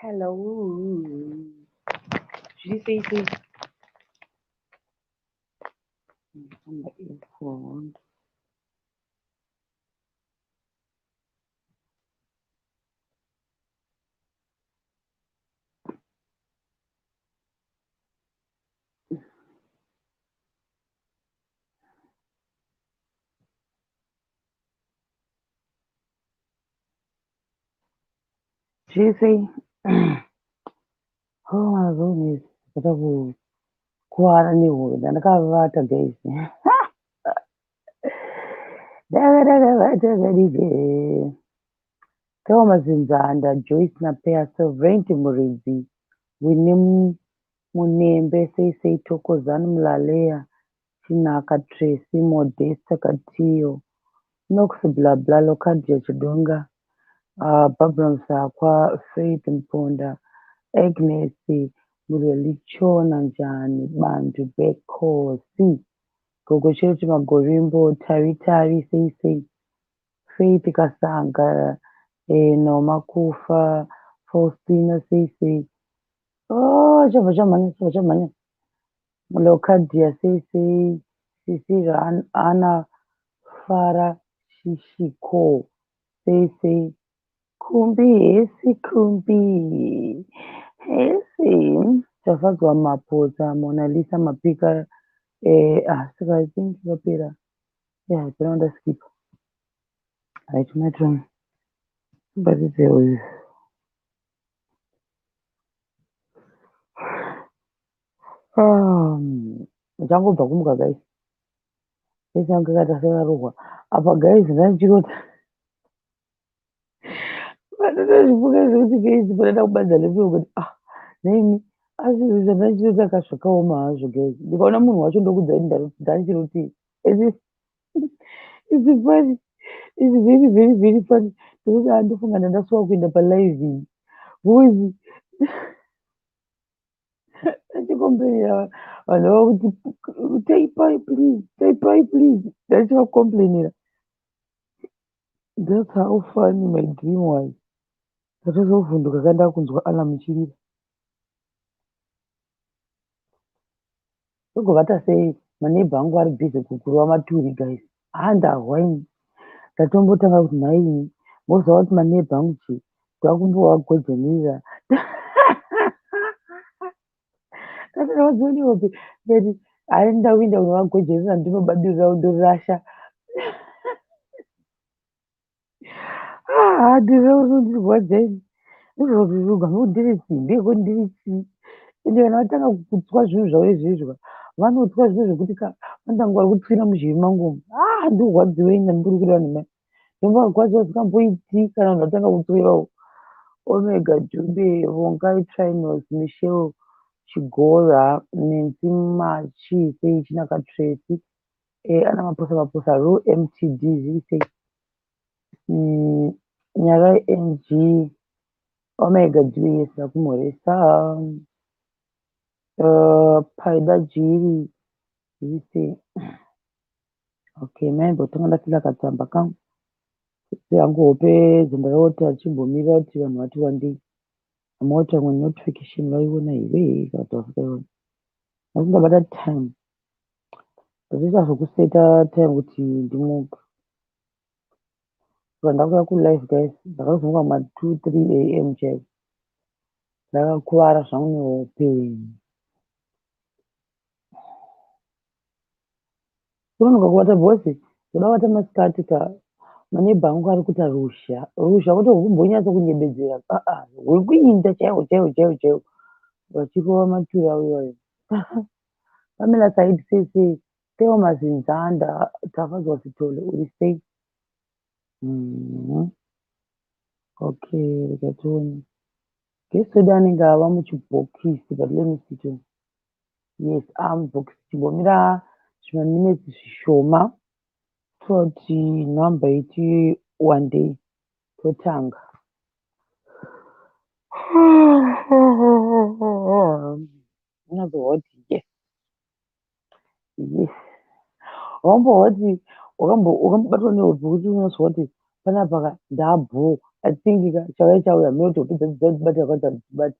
Hello. Zviri sei sei? Number 8. Zviri sei? Oh my goodness. Ndada kukuwara nehove. Ndakavata guys. Ndakavata kadike. Thelma Mazinzanda, Joyce Napea, Sovereignty Muridzi, Winnie Munembe, Sei Sei Thokozani Mlalea, Chinaka Tracy, Modesta Katiyo, Knox Blah Blah, Locadia Chidonga, Barbara Musakwa, Faith Mponda, Agnes Murelichona Njani, Bantu Bekosi, Gogo Church Magorimbo, Tari Tari, Sei Sei, Faith Kasanga, Noma Kufa, Faustina Sei Sei. Oh, chabva chamhanya, chabva chamhanya. Locadia Sei Sei, Sisi Ana Fara Shishiko, Sei Sei. Kumbi, hesi Kumbi, hesi. Tafadzwa Mapota, Mona Lisa Mapika, saka I think vapera. Yeah, pana ndaskip. Right, my turn. Batidze uyu. Ndichangobva kumuka guys. Face yangu yakaita seyakarohwa. Apa guys ndandichirota. Pandinozvifunga zvekuti guys pandaida kubanza nefunga kuti ah nhaimi asi zvandandichirota ka zvakaoma hazvo guys. Ndikaona munhu wacho ndokuudza kuti ndandichirotei. It's funny. It's very very very funny. Ndikuti ah ndofunga ndandasuwa kuenda palive iyi. Because ndachicomplainera vanhu vava kuti taipai please, taipai please. Ndachivakomplainera. That's how funny my dream was. Ndatozovhunduka ka ndakunzwa alarm ichirira. Togovata sei maneighbor angu ari busy kurova maturi guys. Ah ndahwa ini. Ndatombotanga kuti nhaini moziva kuti maneighbor angu chii ndakumbovagojemerera. Ndakarwadziwa nehope ndikati hai ndakuenda kunovagojerera ndinobadirira ndorasha. Ah ndinondirwadza ini. Ndozvozviruga ndiri simbi ndiri chii. Ende kana vatanga kutswa zvinhu zvavo izvizvi vanotswa zvinhu zvekuti vanotanga vari kutsvina muzheve mangu umu. Ah ndorwadziwa ini ndiri kureva nhema. Ndomborwadziwa zvisingamboiti kana vanhu vatanga kutswirawo. Omega Dube, Vongai Trinos, Michelle Chigora, Nancy Machi, sei Chinaka Tracy, ana Maposa Maposa, Ru MTD, zviri sei. Nyarai NG, Omega Dube, yes ndakumhoresa. Paida Jiri, zviri sei. Okay, maimbotanga ndafila katsamba kangu. Yangu hope dzandarota chimbomira kuti vanhu vati wandei. Amoti vamwe notification vaiona here kana kuti vasingaioni. Asi ndabata time. Ndatoita zvekuseta time kuti ndimuke. Saka ndakuuya kulive guys. Ndakazomuka ma 2 3 am chaiko. Ndakakuvara zvangu nehope. Kunonoka kuvata because ndoda kuvata masikati ka maneighbor angu ari kuita ruzha. Ruzha kwete rwekumbonyatsa kunyebedzera. Aa rwekuinda chaiwo chaiwo chaiwo chaiwo. Vachirova maturi avo iwayo. Pamela Said sei sei. Theo Mazinzanda, Tafadzwa Sithole uri sei? Okay, rega tione. Guest wedu anenge ava muchibhokisi but let me see to. Yes, amubhokisi. Chimbomira zvimaminitsi zvishoma toti nhamba iti wandei totanga. Unozoti yes. Yes. Wamboti wakambobatwa nehope kuti unozwa kuti panapa ndabhoo I think ka chauya chauya mene kuti hope dzacho dzaibata kwadzabata.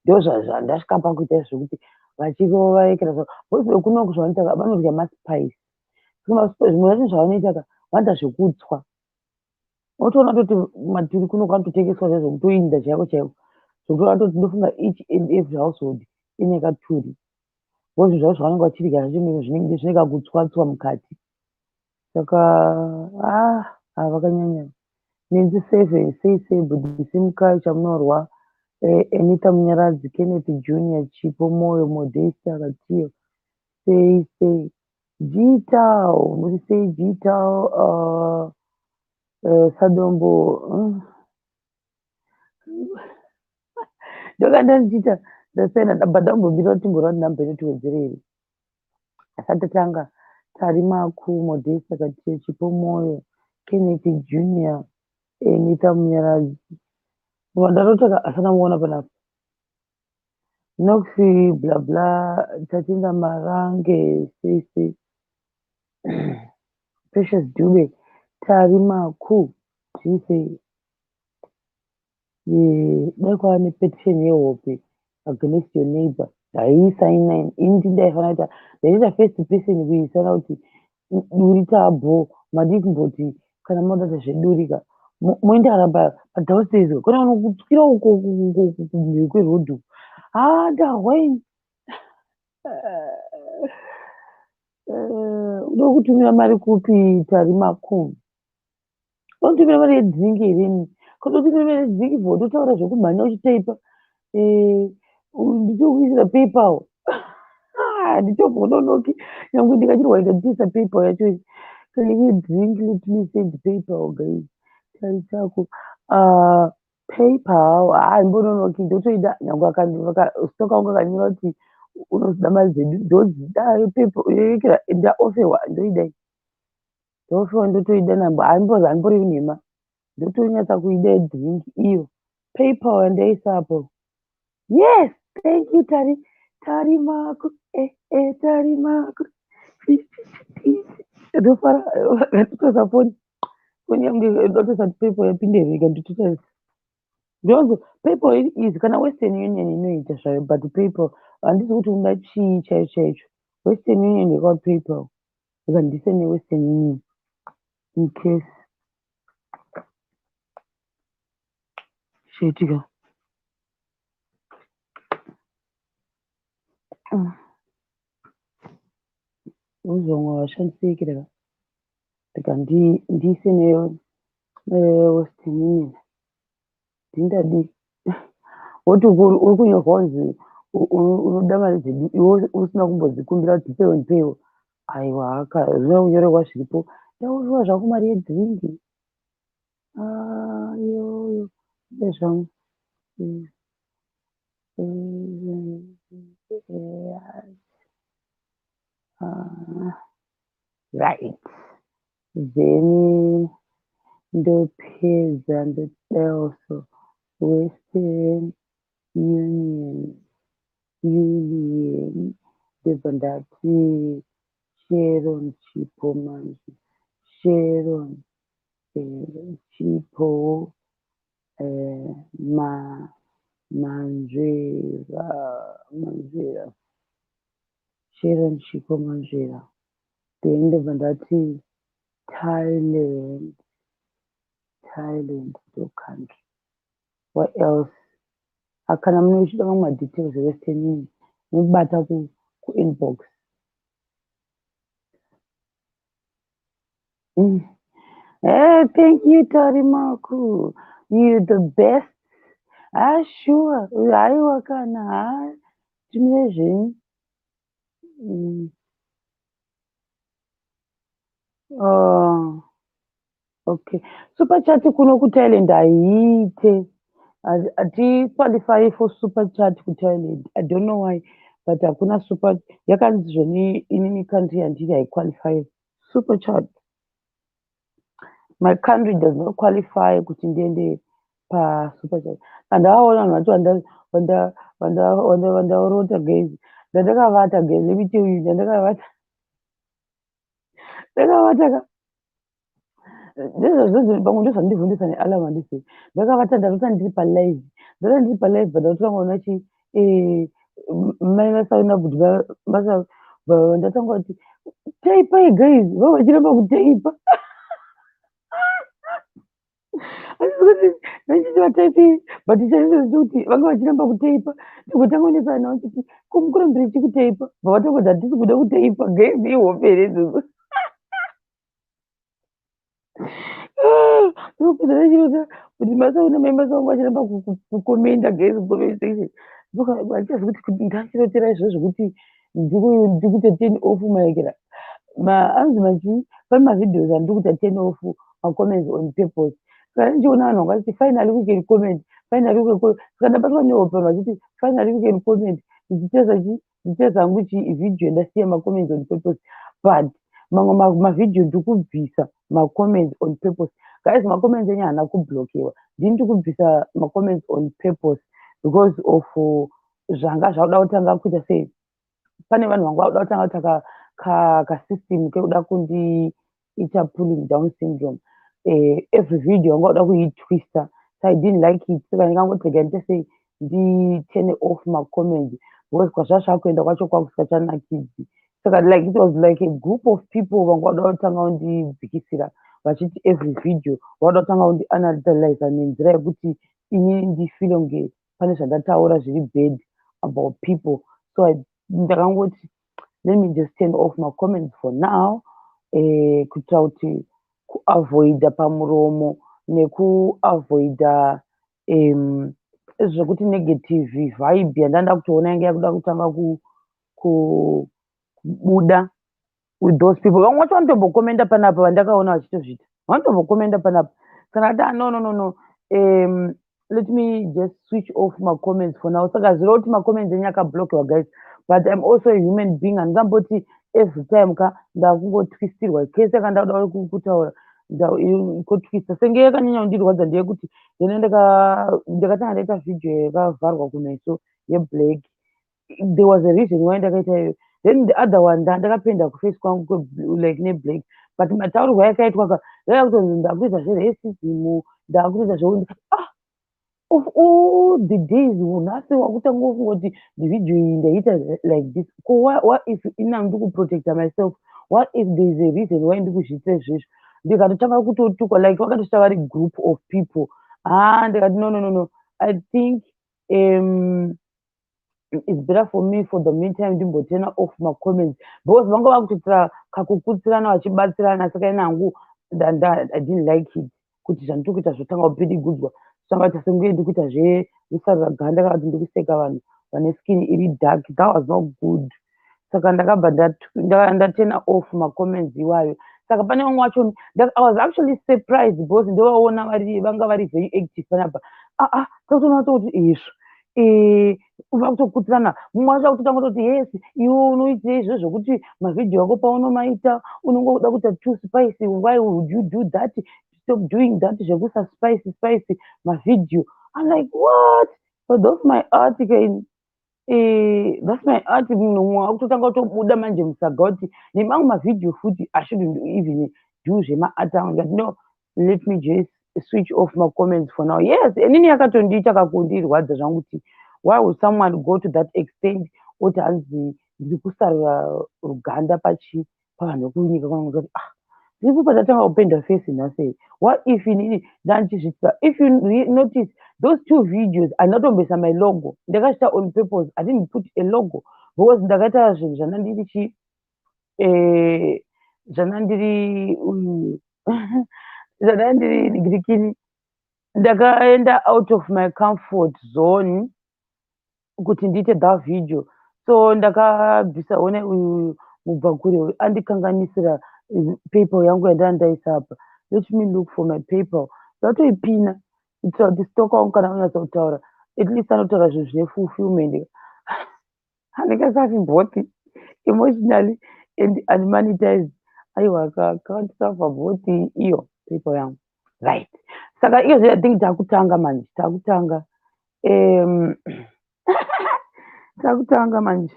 Ndo zvandasvika pakuita zvekuti vachirova ekera because vekunoku zvavanoita vanorya maspice. Zvimwe zvacho zvavanoita ka vanoita zvekutswa. Unotoona kutoti maturi kuno kwanototengeswa chaizvo kutoinda chaiko chaiko. Zvekuti vanototi ndofunga each and every household ine katuri. Because zvinhu zvacho zvavanenge vachirya zvacho zvinenge zvine kakutswa-tswa mukati. Saka ah vakanyanya. Nenzi seven sei sei Bhudhi Simukai Chamunorwa, Anita Munyaradzi, Kenneth Junior, Chipo Moyo, Modesta Katiyo, sei sei Gitau, muri sei Gitau, Sadombo. Ndokanda ndichiita ndasiyana ndabva ndambomira kuti timborwa nhamba inotiwedzere here. Asati tatanga Tarimaku, Modesta Katiyo, Chipo Moyo, Kenneth Junior, Anita Munyaradzi. Ndarota asana muona panapa. Nox bla bla Tatenda Marange sei sei Precious Dube Tarimaku sei dai kwava nepetition yehope against your neighbor ndaiisaina ini ndaifanira kuita ndaiita first person kuisaina kuti duri tabho madii kumboti kana moda kuita zveduri ka moenda kana padownstairs kona kunokutswira uko kumhiri kwerodhi uko. Haa ndahwa ini. Unoda kutumira mari kupi Tarimaku? Unotumira mari yedrink here ini? Kana utumira mari yedrink bvo utotaura zvekumhanya uchitaipa. Ndichokuisira PayPal. Handitombononoki nyangwe ndikachirwa ndikatoisa PayPal yacho. Can you drink let me send PayPal guys. Chari chako. PayPal handimbononoki ndotoida nyangwe stock wangu akanyora kuti unozoda mari dzedu ndodzida PayPal ndaofferwa ndoida. Ndaofferwa ndotoida namba handimborevi nhema. Ndotonyatsa kuida yedrink iyo. PayPal yandaisa apo. Yes, thank you Tari. Tarimaku Tarimaku. Ndofara ndatotosa foni. Foni yangu ndotosa kuti PayPal yapinda here ikanditotarisa. Ndonzi PayPal is kana Western Union inoita zvayo but PayPal handisi kuti unoda chii chaicho chaicho. Western Union yakawa PayPal. Ikandise neWestern Union in case chaitika. Uzomwe vashandisi kireka rega ndiise neWestern Union. Ndingadi woti uri kunyorwa kunzi unoda mari dzedu iwe usina kumbodzikumbira kuti ndipewo ndipewo. Aiwa haka zvinoda kunyorerwa zviripo. Ndaofferwa zvangu mari yedrink. Iyoyo ndezvangu. Right. Then ndopedza ndoda also Western Union Union ndobva ndati Sharon Chipo manje. Sharon Chipo Manzvera Manzvera. Sharon Chipo Manzvera. Then ndobva ndati Thailand Thailand ndo country. What else? Kana muchida mamwe madetails eWestern Union munobata kuinbox. Hey, thank you Tarimaku. You're the best. Ah, sure. Haiwa kana ha timire zvenyu. Oh, okay. Super chat kuno kuThailand haiite. Hatiqualify for super chat kuThailand. I don't know why, but hakuna super yakanzi zvoni inini country yandiri haiqualify super chat. My country does not qualify kuti ndiende pasuper chat. Andavaona vanhu vacho vandaorota guys. Ndandakavata guys, let me tell you, ndandakavata. Ndakavata ka. Ndizvozvo pamwe ndozvandivhundisa nealarm. Handisi ndakavata, ndarota ndiri palive, ndarota ndiri palive, but ndatotanga kuona chi mai vasauna kuti basa. Ndatanga kuti, "Taipai guys." Va vachiramba kutaipa. Handisi kuti ndachiti vataipi, but chaizvo kuti vanga vachiramba kutaipa. Ndigotanga kunesana vachiti, "Ko mukurambira chikutaipa?" Bva vatongoti, "Hatisi kuda kutaipa." Guys, ihope here idzodzo? Ndopedza ndachirota kuti masauna, mai masangu vachiramba kukomenda, guys, kucomment section. Handichazivi kuti ndachirotera izvozvo kuti ndikuita turn off maekera anzi machii. Pane mavideos andiri kuita turn off macomments on purpose. Saka ndichiona vanhu vanga vachiti, "Finally we can comment, finally we can comment." Saka ndabatwa nehope, vanhu vachiti, "Finally we can comment." Ndichiteza chi ndichiteza hangu chi video, ndasiya macomments on purpose, but mamwe mavhidhiyo ndiri kubvisa macomments on purpose. Guys, macomments enyu haana kublokiwa. Ndini ndiri kubvisa macomments on purpose because of zvanga zvakuda kutanga kuita sei. Pane vanhu vanga vakuda kutanga kuita kasystem kekuda kundiita pulling down syndrome. Every video vanga vakuda kuitwista, so I didn't like it. Saka ndingangoti rega ndiite sei, nditurn off macomments, because kwazva zvakuenda kwacho kwakusingachanakidzi. Saka like it was like a group of people vanga vada kutanga kundidzikisira, vachiti every video vauda kutanga kundianalyza nenzira yekuti inini ndifeel kunge pane zvandataura zviri bad about people. So ndakangoti, let me just turn off macomments for now, kuitira kuti kuavoida pamuromo nekuavoida zvekuti negative vibe yandanda kutoona yange yakuda kutanga kubuda with those people. Vamwe vacho vanotombokomenda panapa, vandakaona vachitozviita, vanotombokomenda panapa. Saka ndati, "Ah, no, no, no, no, let me just switch off macomments for now." Saka zvireva kuti macomments enyu akablokiwa, guys, but I'm also a human being. Handingamboti every time ka ndakungotwistirwa kese kandakuda kutaura kotwista. Senge yakanyanya kundirwadza ndeyekuti ine ndakatanga ndaita vhidhiyo yakavharwa kumeso yeblack. There was a reason why ndakaita iyo. Then the other one ndakapenda kuface kwangu like neblack, but mataurirwo yakaitwa ka yaya kutonzi ndakuita zveracism, ndakutoita zve. Ah, of all the days, nhasi wakutanga kufunga kuti vhidhiyo iyi ndaita like this? Ko what if ina ndikuprotecta myself? What if there is a reason why ndikuzviitira izvezvo? Ndikatotanga kutotukwa, like vakatosvika vari group of people. Ah, ndikati, "No, no, no, no, I think it's better for me for the meantime ndimboturna off macomments," because vanga vakutoitira kakukutsirana vachibatsirana. Saka ina hangu I didn't like it kuti zvandiri kuita zvotanga kupidigudzwa, zvotanga kuita senge ndikuita zverusarura ganda kana kuti ndikuseka vanhu vane skin iri dark. That was not good. Saka ndakabva ndaturna off macomments iwayo. Saka pane vamwe vacho I was actually surprised because ndovaona vanga vari very active panapa. Aa, takutoona kuti izvo vakutokutsirana. Mumwe wacho akutotanga kutoti, "Yes, iwe unoitei izvo zvokuti mavhidhiyo ako paunomaita unongoda kuita too spicy? Why would you do that? Stop doing that zvekusa spicy spicy mavhidhiyo." I'm like, "What?" But that's my art, can that's my art. Munhu mumwe akutotanga kutobuda manje musaga kuti nemamwe mavhidhiyo futi I shouldn't even do zvemaart angu. Ndikati, "No, let me just switch off macomments for now." Yes, inini yakatondiita kakundirwadza zvangu kuti why would someone go to that extent oti hanzi ndiri kusarura ruganda pachi pavanhu vekunyika kwangu? Ndikati, "Ah, ndiripo patatanga kupenda face nhasi. What if inini ndandichizviitira?" If you notice those two videos, handina my logo. Ndakazviita on purpose. I didn't put a logo because ndakaita zvinhu zvandandiri chi zvandandiri zvandandiri grikini. Ndakaenda out of my comfort zone kuti ndiite that video. So ndakabvisa. One uyu mubvakure uyu andikanganisira PayPal yangu yandanga ndaisa apa. Let me look for my PayPal. Ndatoipina kuitira kuti stock wangu kana unyatsa kutaura, at least anotaura zvinhu zvine fulfillment. Handingasafi both emotionally and unmonetized. Aiwa, can't suffer both. Iyo PayPal yangu, right? Saka iyo I think takutanga manje, takutanga, takutanga manje.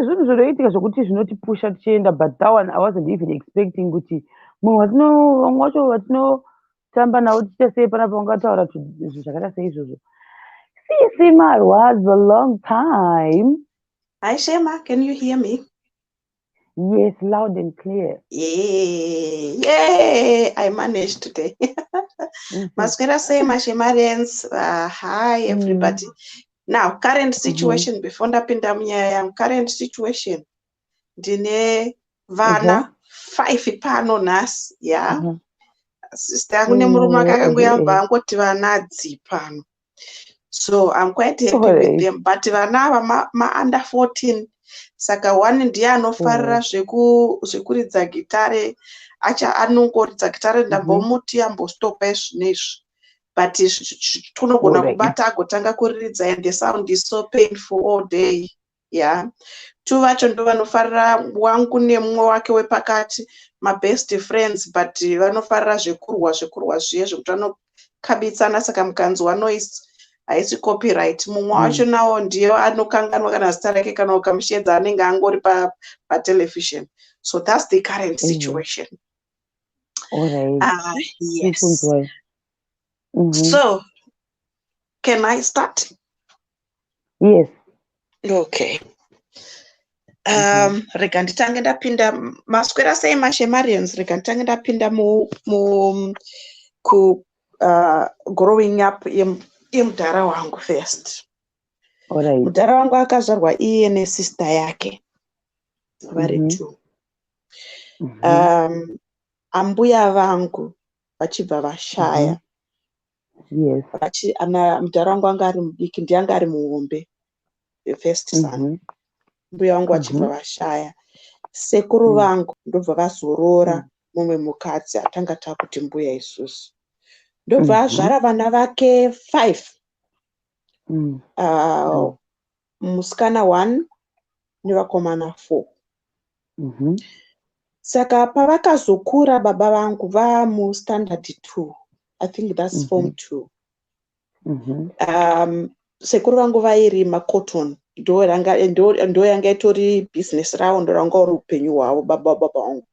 Zvinhu zvinoitika zvokuti zvinotipusha tichienda, but that one I wasn't even expecting kuti Munhu watino vamwe vacho vatinotamba navo tichiita sei panapa ungataura zvinhu zvakaita seizvozvo. Sisi Marwadzo, long time. Hi Shema, can you hear me? Yes, loud and clear. Yeah, I managed today. Maswera sei maShemarians. Hi everybody. Now, current situation before ndapinda munyaya yangu, current situation. Ndine vana 5 pano nhasi, yeah. Sister yangu nemurume wake akangoyamba angoti vana dzi pano. So I'm quite happy with them. But vana ava ma under 14, saka one ndiye anofarira zvekuridza gitare, acha anongoridza gitare. Ndambomuti ambostopa izvi but tunogona kubata agotanga kuriridza and the sound is so painful all day, yeah. Two vacho ndo vanofarira, wangu nemumwe wake wepakati, mabest friends, but vanofarira zvekurwa zviye zvekuti vanokabitsana, saka mukanzwa noise haisi copyright. Mumwe wacho nawo ndiye anokanganwa kana zita rake, kana ukamushedza anenge angori patelevision. So that's the current situation. Alright. Yes. Tikunzwai. So can I start? Yes. Okay. Rega nditange ndapinda. Maswera sei maShemarians? Rega nditange ndapinda mu ku growing up yemudhara wangu first. Mudhara wangu akazvarwa iye nesister yake vari two. Ambuya vangu vachibva vashaya. Ana mudhara wangu anga ari mudiki, ndiye anga ari muhombe, the first son. Mbuya vangu vachibva vashaya, sekuru vangu ndobva vazoroora mumwe mukadzi atanga takuti mbuya isusu, ndobva azvara vana vake 5. Musikana 1 nevakomana 4. Saka pavakazokura baba vangu vamustandard 2, I think that's form 2, sekuru vangu vairima cotton, ndo yanga itori business ravo, ndo ranga uri upenyu hwavo baba vangu.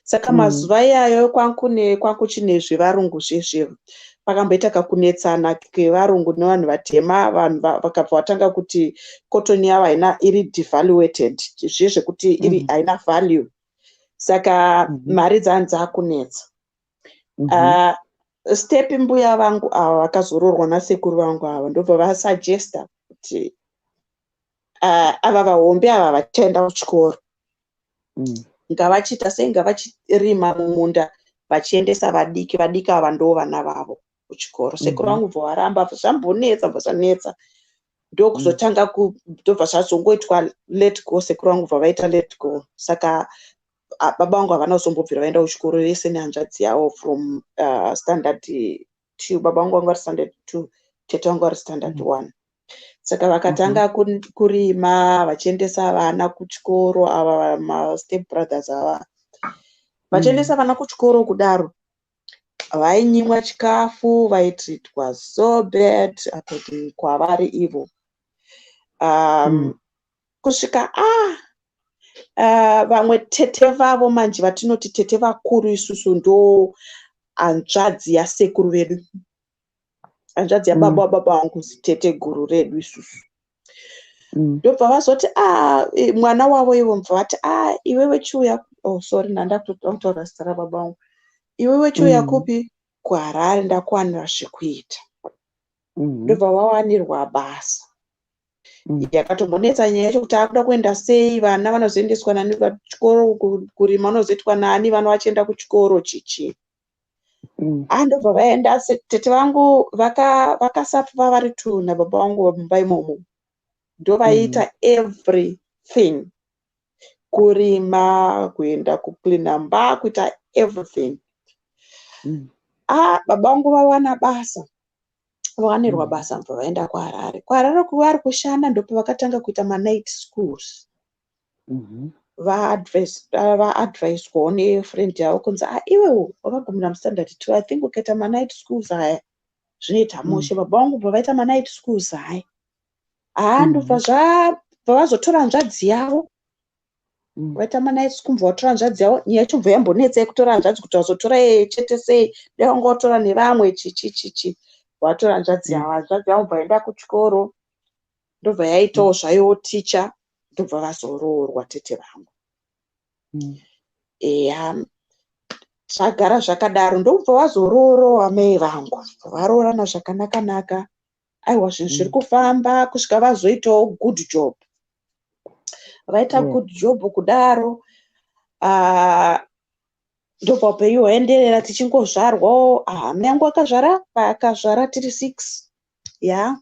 Saka mazuva iyayo kwakuchine zvevarungu zvezve, pakamboita kakunetsana kevarungu nevanhu vatema. Vanhu vakabva vatanga kuti cotton yavo haina, iri devaluated, zviye zvekuti iri haina value, saka mari dzanzi dzakunetsa. Step mbuya vangu ava vakazoroorwa nasekuru vangu ava ndobva vasuggesta kuti ava vahombe ava vachaenda kuchikoro, ngavachiita sei, ngavachirima mumunda vachiendesa vadiki. Vadiki ava ndo vana vavo kuchikoro. Sekuru vangu bva varamba, zvambonetsa, bva zvanetsa, ndokuzotanga ndobva zvazongoitwa let go. Sekuru vangu bva vaita let go, saka baba vangu havana kuzombobvira vaenda kuchikoro vese nehanzvadzi yavo from standard 2. Baba vangu vanga vari standard 2, tete vangu vari standard 1. Saka vakatanga kurima vachiendesa vana kuchikoro, ava mastep brothers ava vachiendesa vana kuchikoro. Kudaro vainyimwa chikafu, vaitreatwa so bad according kwavari ivo, kusvika vamwe tete vavo manje, vatinoti tete vakuru isusu, ndo hanzvadzi yasekuru vedu, hanzvadzi yababa wababa vangu, tete guru redu isusu, ndobva vazoti a mwana wavo ivo mubva vati, "A, iwewe chiuya." Oh, sorry, ndandakutoda kutaura zita rababa vangu. "Iwewe chiuya kupi, kuHarare, ndakuwanira zvekuita." Ndobva vawanirwa basa. Yakatombonetsa nyaya yacho kuti akuda kuenda sei, vana vanozoendeswa nani kuchikoro, kurima vanozoitwa nani vana vachienda kuchikoro, chichi. Andobva vaenda. Tete vangu vakasapfa vari two nababa vangu mumba imomo, ndovaiita everything, kurima, kuenda kucleana mba, kuita everything. Ah, baba vangu vawana basa, vawanirwa basa, mubva vaenda kuHarare. KuHarare kuvari kushanda ndopavakatanga kuita manight schools. Vaadviswawo nefriend yavo kunzi, "A, iwewo wakagumira mustandard 2, I think ukaita manight schools aya zvinoita mushe." Baba vangu bva vaita manight schools aya. Haa, ndobva zvabva vazotora hanzvadzi yavo. Vaita manight school, mubva vatora hanzvadzi yavo. Nyaya yacho bva yambonetsa yekutora hanzvadzi, kuti vazotora chete sei, dai vanga vatora nevamwe, chichi chichi. Vatora hanzvadzi yavo. Hanzvadzi yavo bva yaenda kuchikoro, ndobva yaitawo zvayo ticha, ndobva vazoroorwa tete vangu. Eya, zvagara zvakadaro. Ndobva vazoroorowa mai vangu, varoorana zvakanaka naka. Aiwa, zvinhu zviri kufamba kusvika vazoitawo good job. Vaita good job kudaro, ndobva upenyu hwaenderera, tichingozvarwawo. Mai yangu akazvara, vakazvara tiri six, ya.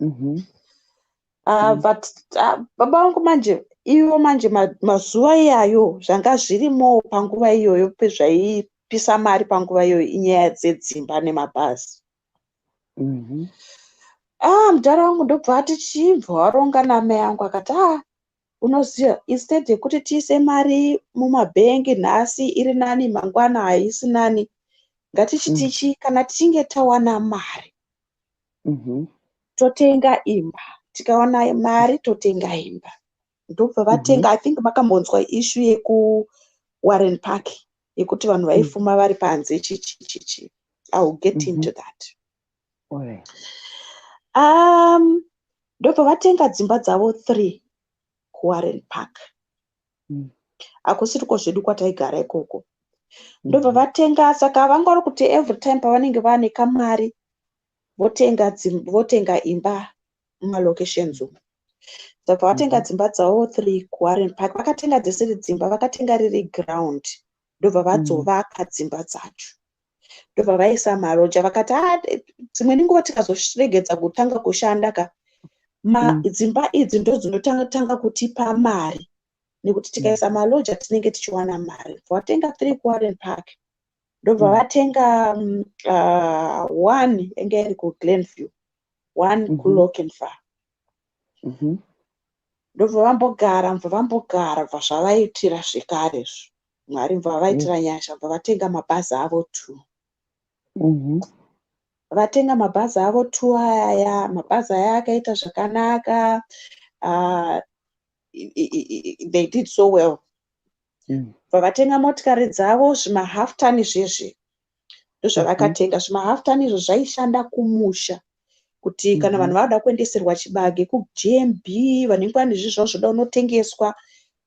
But baba vangu manje, ivo manje mazuva iyayo zvanga zvirimo panguva iyoyo, pezvaipisa mari panguva iyoyo, inyaya dzedzimba nemabhazi. Ah, mudhara wangu ndobva ati chibva waronga namai angu, akati, "Ah, unoziva, instead yekuti tiise mari mumabhengi, nhasi iri nani, mangwana haisi nani, ngatichitichi kana tichinge tawana mari, totenga imba. Tikawana mari, totenga imba." Ndobva vatenga. I think makambonzwa issue yekuWarren Park, yekuti vanhu vaifuma vari panze, chichi chichi. I will get into that. Ndobva vatenga dzimba dzavo three kuWarren Park. Hakusiriko zvedu kwataigara ikoko. Ndobva vatenga. Saka vanga vari kuti every time pavanenge vane kamari, votenga imba mumalocations umu. Saka vatenga dzimba dzavo three kuWarren Park. Vakatenga dzisiri dzimba, vakatenga riri ground, ndobva vadzovaka dzimba dzacho, ndobva vaisa maroja. Vakati, "Ah, dzimweni nguva tikazoregedza kutanga kushanda ka, dzimba idzi ndo dzinotanga kutipa mari, nekuti tikaisa maloja tinenge tichiwana mari." Vatenga three kuWarren Park, ndobva vatenga one yanga iri kuGlenview, one kuLochinvar. Ndobva vambogara, bva vambogara, bva zvavaitira zvekare izvo. Mwari bva vaitira nyasha, bva vatenga mabhazi avo two. Vatenga mabhazi avo two aya, mabhazi aya akaita zvakanaka. They did so well. Bva vatenga motikari dzavo, zvimahalf ton zvezve ndozvavakatenga. Zvimahalf ton izvo zvaishanda kumusha, kuti kana vanhu vanoda kuendeserwa chibage kuGMB, vanenge vane zvinhu zvavo zvoda kunotengeswa,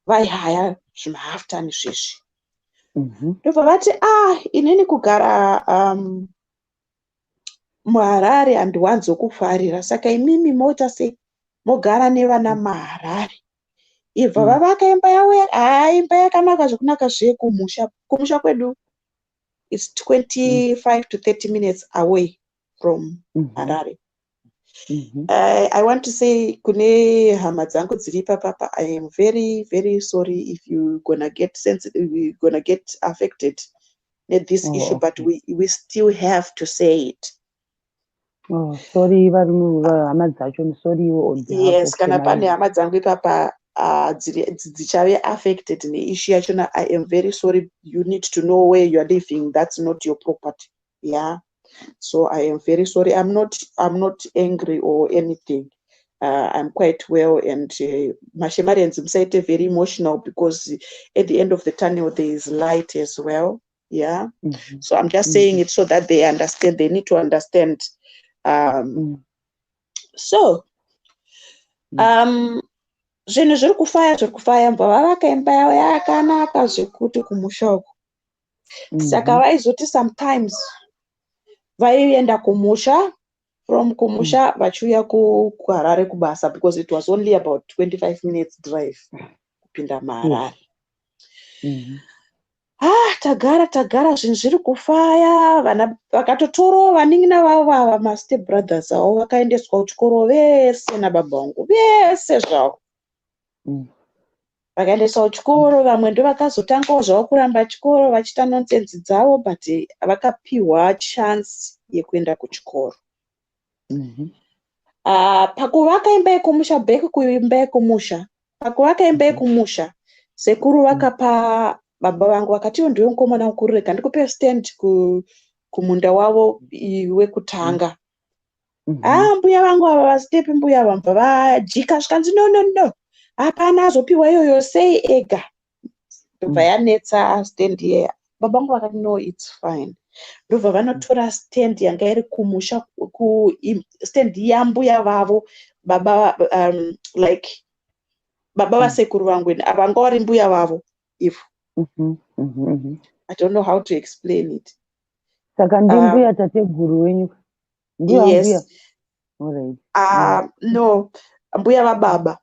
vaihaya zvimahalf ton zvezvi. Ndobva vati, "Ah, inini kugara muHarare handiwanzokufarira, saka imimi moita sei, mogara nevana muHarare." Ibva vavaka imba yavo. Haa, imba yakanaka zvekunaka zvekumusha. Kumusha kwedu is 25 to 30 minutes away from Harare. I want to say kune hama dzangu dziri ipapapa, I am very very sorry if you gonna get sensitive, you gonna get affected nethis issue, but we still have to say it. Oh, sorry varume, hama dzacho, sorry on behalf Yes, of kana pane Shemari. Hama dzangu ipapa dzichave affected neissue yachona, I am very sorry. You need to know where you are living. That's not your property, yeah. So I am very sorry. I'm not angry or anything. I'm quite well, and mashemarians, musaite very emotional, because at the end of the tunnel there is light as well, yeah. So I'm just saying it so that they understand. They need to understand. So zvinhu zviri kufaya, zviri kufaya. Mbva vavaka imba yavo yakanaka zvekuti kumusha uko. Saka vaizoti sometimes vaienda kumusha, from kumusha vachiuya kuHarare kubasa, because it was only about 25 minutes drive kupinda muHarare. Ah, tagara tagara, zvinhu zviri kufaya. Vana vakatotorawo vanin'ina vavo vava mastep brothers avo, vakaendeswa kuchikoro vese nababa vangu, vese zvavo. Vakaendeswa kuchikoro. Vamwe ndo vakazotangawo zvavo kuramba chikoro, vachiita nonsense dzavo, but vakapiwa chance yekuenda kuchikoro. Pakuvaka imba yekumusha, back kuimba yekumusha, pakuvaka imba yekumusha, sekuru vakapa baba vangu, vakati, "Iwe ndiwe mukomana mukuru, rega ndikupe stand kumunda wavo wekutanga." Ah, mbuya vangu ava, vastep mbuya ava, mubva vajika, zvikanzi, "No, no, no, hapana azopiwa iyoyo, sei ega?" Ndobva yanetsa stand iyeya. Baba vangu vakati, "No, it's fine." Ndobva vanotora stand yanga iri kumusha, stand yambuya vavo, baba, like baba vasekuru vangu, vanga vari mbuya vavo ivo. I don't know how to explain it. Saka ndimbuya tateguru wenyu? Mbuya? Yes. Mbuya, alright. No, mbuya vababa.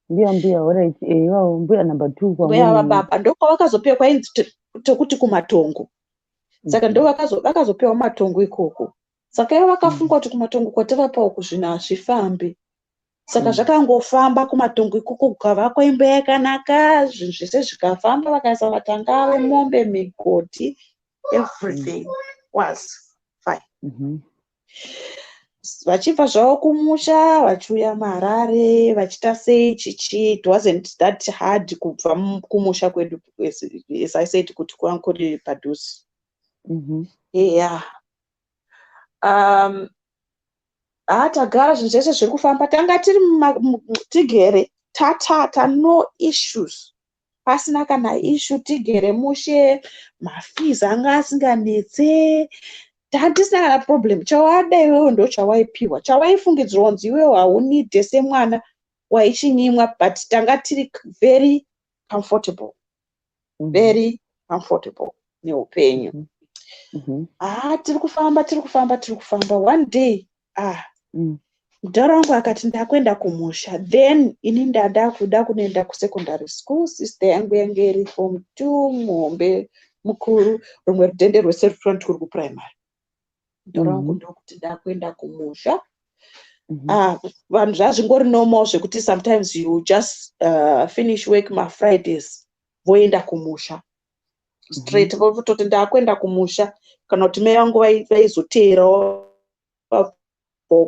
Mbuya, alright, ivavo mbuya number two. Mbuya vababa. Ndokwavakazopiwa, kwainzi tokuti kumatongo. Saka ndo vakazopiwa matongo ikoko. Saka ivo vakafunga kuti kumatongo kwatavapa uku zvinhu hazvifambi. Saka zvakangofamba kumatongo ikoko, kukavakwa imba yakanaka, zvinhu zvese zvikafamba, vakaisa matanga vemombe, migodhi, everything was fine. Vachibva zvavo kumusha, vachiuya muHarare, vachiita sei, chichi, it wasn't that hard kubva kumusha kwedu, as I said kuti kwanga kuri padhuze. Yeah, ha, tagara, zvinhu zvese zviri kufamba, tanga tiri tigere tatata, no issues, pasina kana issue, tigere mushe, mafees anga asinganetse, tatisina kana problem. Chawada iwewe ndo chawaipiwa, chawaifungidzirwa kunzi iwewe haunidhe semwana waichinyimwa, but tanga tiri very comfortable, very comfortable neupenyu. Ha, tiri kufamba, tiri kufamba, tiri kufamba. One day, ah, mudhara wangu akati, "Ndakuenda kumusha." Then ini ndada kuda kunoenda kusecondary school. Sister yangu yange iri form two, muhombe mukuru, rumwe rudhende rwese rutwani kuri kuprimary. Mudhara wangu ndokuti, "Ndakuenda kumusha." Ah, vanhu zvazvingori normal zvekuti sometimes you just finish work mafridays, voenda kumusha straight, vototi, "Ndakuenda kumusha." Kana kuti mai vangu vaizoteerawo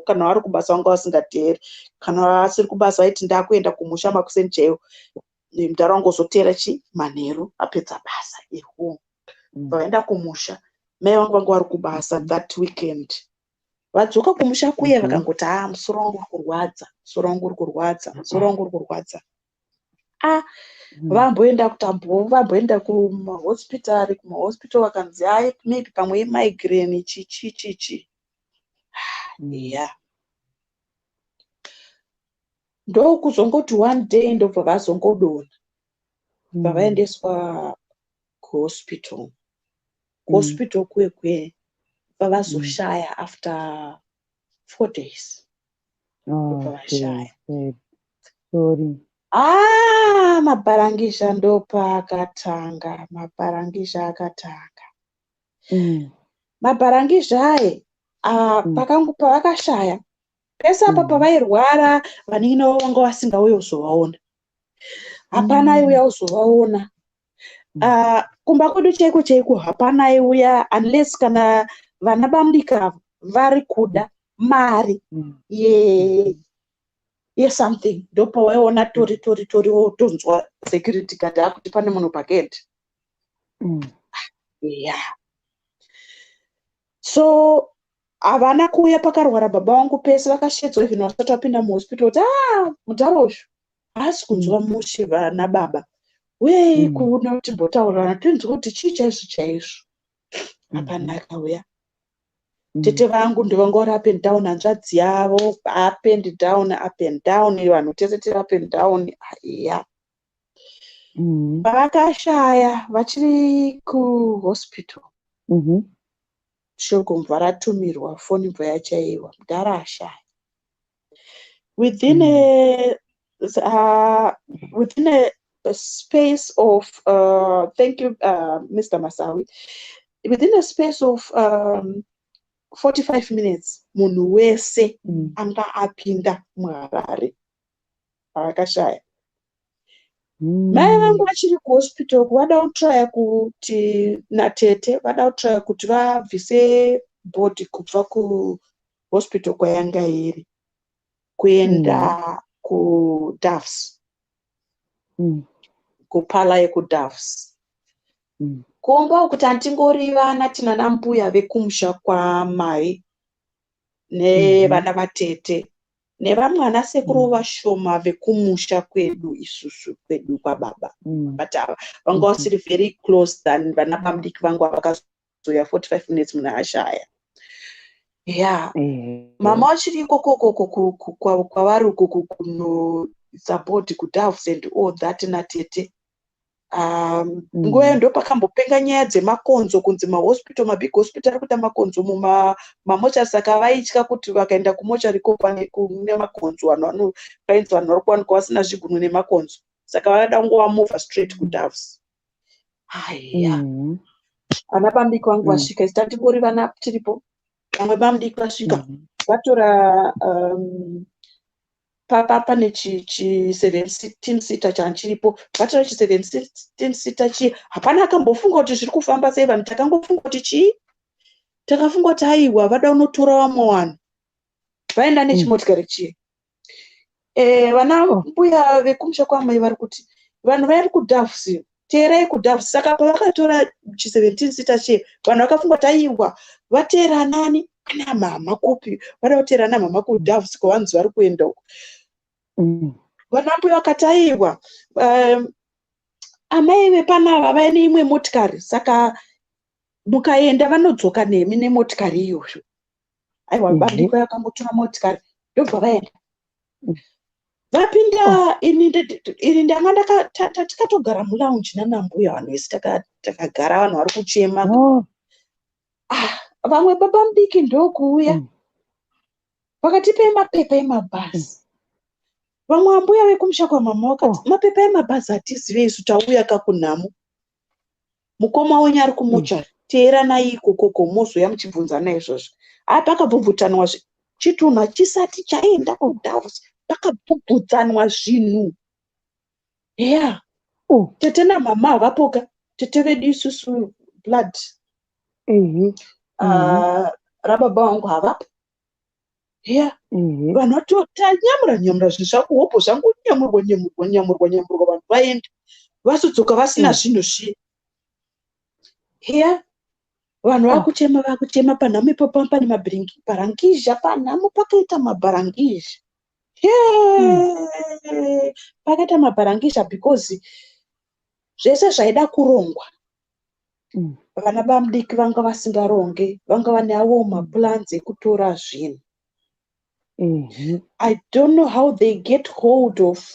kana vari kubasa, vanga vasingateeri. Kana vasiri kubasa, vaiti, "Ndakuenda kumusha," makuseni chaiwo. Mudhara wangu ozoteera chi manheru apedza basa iho. Vaenda kumusha, mai vangu vanga vari kubasa that weekend. Vadzoka kumusha kuye, vakangoti, "Ha, musoro wangu uri kurwadza, musoro wangu uri kurwadza, musoro wangu uri kurwadza." A, vamboenda kutambo, vamboenda kumahospitari, kumahospital vakanzi, "Hai, maybe pamwe imigraine, chichi chichi." Ya, ndokuzongoti one day ndobva vazongodonha, bva vaendeswa kuhospital. Kuhospital kuye bva vazoshaya after 4 days. Ndobva Oh, vashaya. Sad. Sorry. Ah, mabharangisha ndopaakatanga, mabharangisha akatanga. Mabharangisha aye, ah, pakangu pavakashaya pese apa, pavairwara, vanin'ina vavo vanga vasingauyi kuzovaona, hapana aiuya kuzovaona. Ah, kumba kwedu chaiko chaiko hapana aiuya unless kana vana bamudiki vari kuda mari yesomething, ndopawaiona tori tori tori wotonzwa security guard akuti pane munhu pagedhi. Yeah, so havana kuuya pakarwara baba vangu pese. Vakashedzwa even vasati vapinda muhospital kuti, "Ah, mudhara uyu haasi kunzwa mushe, vana baba, uyei kuno timbotaurirana, tinzwe kuti chii chaizvo chaizvo." Hapana akauya. Tete vangu ndovanga vari up and down, hanzvadzi yavo, up and down, up and down, vanhu tese tiri up and down, ya. Pavakashaya vachiri kuhospital, shoko mubva ratumirwa, foni bva yachaiwa, mudhara ashaya. Within a space of, thank you, Mr Masawi, within a space of 45 minutes, munhu wese anga apinda muHarare pavakashaya. Mai vangu vachiri kuhospital, vada kutraya kuti natete vada kutraya kuti vabvise body kubva kuhospital kwayanga iri kuenda kuDoves, kuparlour yekuDoves. Kuomba kuti handingori vana, tina nambuya vekumusha kwamai nevana vatete. Nevamwe ana sekuru vashoma vekumusha kwedu isusu, kwedu kwababa, but ava vanga vasiri very close than vana bamudiki vangu vakazoya 45 minutes munhu ashaya. Ya, mama vachiri ikokokoko kwavari uko kunosapoti kuDoves and all that natete. Nguva iyo ndo pakambopenga nyaya dzemakonzo, kunzi mahospital, mabig hospital ari kuita makonzo mumamochari, saka vaitya kuti vakaenda kumochari iko kune makonzo, vanhu vanokainzi vanhu vari kuwanikwa vasina zvigunwe nemakonzo, saka vakada kungovamova straight kuDoves. Haiya, ana bamudiki vangu vasvika, isi tatingori vana tiripo. Vamwe bamudiki vasvika, vatora pane chi17 seater chanchiripo, vatora chi17 seater chiye. Hapana akambofunga kuti zviri kufamba sei. Vanhu takangofunga kuti chii? Takafunga kuti aiwa, vada kunotora vamwe vanhu, vaenda nechimotikari chiye. Vana mbuya vekumusha kwamai vari kuti vanhu vari kuDoves, teerai kuDoves. Saka pavakatora chi17 seater chiye, vanhu vakafunga kuti aiwa, vateera nani? Ana mama kupi? Vada kuteera namama kuDoves kwavanzi vari kuenda uko. Vana mbuya vakati aiwa, amai vepanava vaine imwe motikari, saka mukaenda vanodzoka nemi nemotikari iyoyo. Aiwa, bandiko yakambotora motikari, ndobva vaenda. Vapinda, ini ndanga tikatogara mulounge nanambuya, vanhu vese takagara, vanhu vari kuchema. Ah, vamwe baba mudiki ndokuuya, vakatipei mapepa emabhazi. Vamwe ambuya vekumusha kwamama vakati, "Mapepa emabhazi hatizive isu, tauya kakunhamo. Mukoma wenyu ari kumuchari, teeranai ikokoko, mozoya muchibvunzana izvozvo." A, pakabvubvutanwa chitunha chisati chaenda kuDoves, pakabvubvutsanwa zvinhu ya. Tete namama havapoka, tete vedu isusu, blood rababa vangu, havapo ya. Vanhu vatotanyamura nyamura zvinhu zvangu, hopo zvangu, nyamurwa, nyamurwa, nyamurwa, nyamurwa, vanhu vaenda, vazodzoka vasina zvinhu zviye ya. Vanhu vakuchema, vakuchema panhamo ipopo. Pane mabharangizha panhamo, pakaita mabharangizha, pakaita mabharangizha because zvese zvaida kurongwa. Vana bamudiki vanga vasingaronge, vanga vane avo maplans ekutora zvinhu. I don't know how they get hold of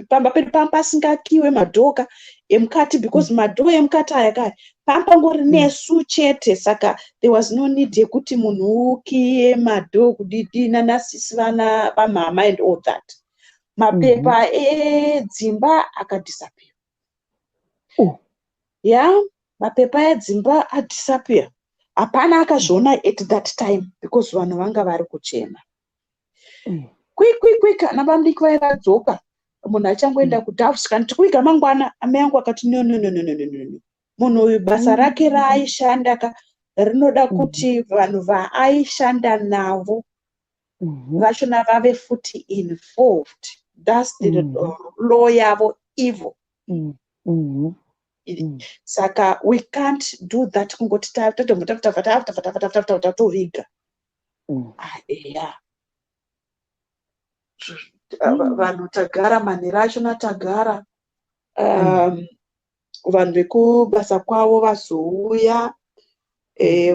pamba pedu pamba pasingakiwe madhoka emukati, because madhoo emukati aya kaya pambangori nesu chete, saka there was no need yekuti munhu ukiye madhoo kudidi nanasisi vana vamama and all that. Mapepa edzimba akadisappear. Ya, mapepa edzimba adisappear, hapana akazviona at that time because vanhu vanga vari kuchema. Quick, quick, quick, ana bamudiki vaya vadzoka, munhu achangoenda kuDoves, kana tikuiga mangwana. Amai yangu akati, "No, no, no, no, no, no, no. Munhu uyu basa rake raaishanda ka rinoda kuti vanhu vaaishanda navo vachona vave futi involved. That's the law yavo ivo. Saka we can't do that, kungoti tatoviga." Ah, eya. Vanhu tagara manhero achona tagara. Vanhu vekubasa kwavo vazouya,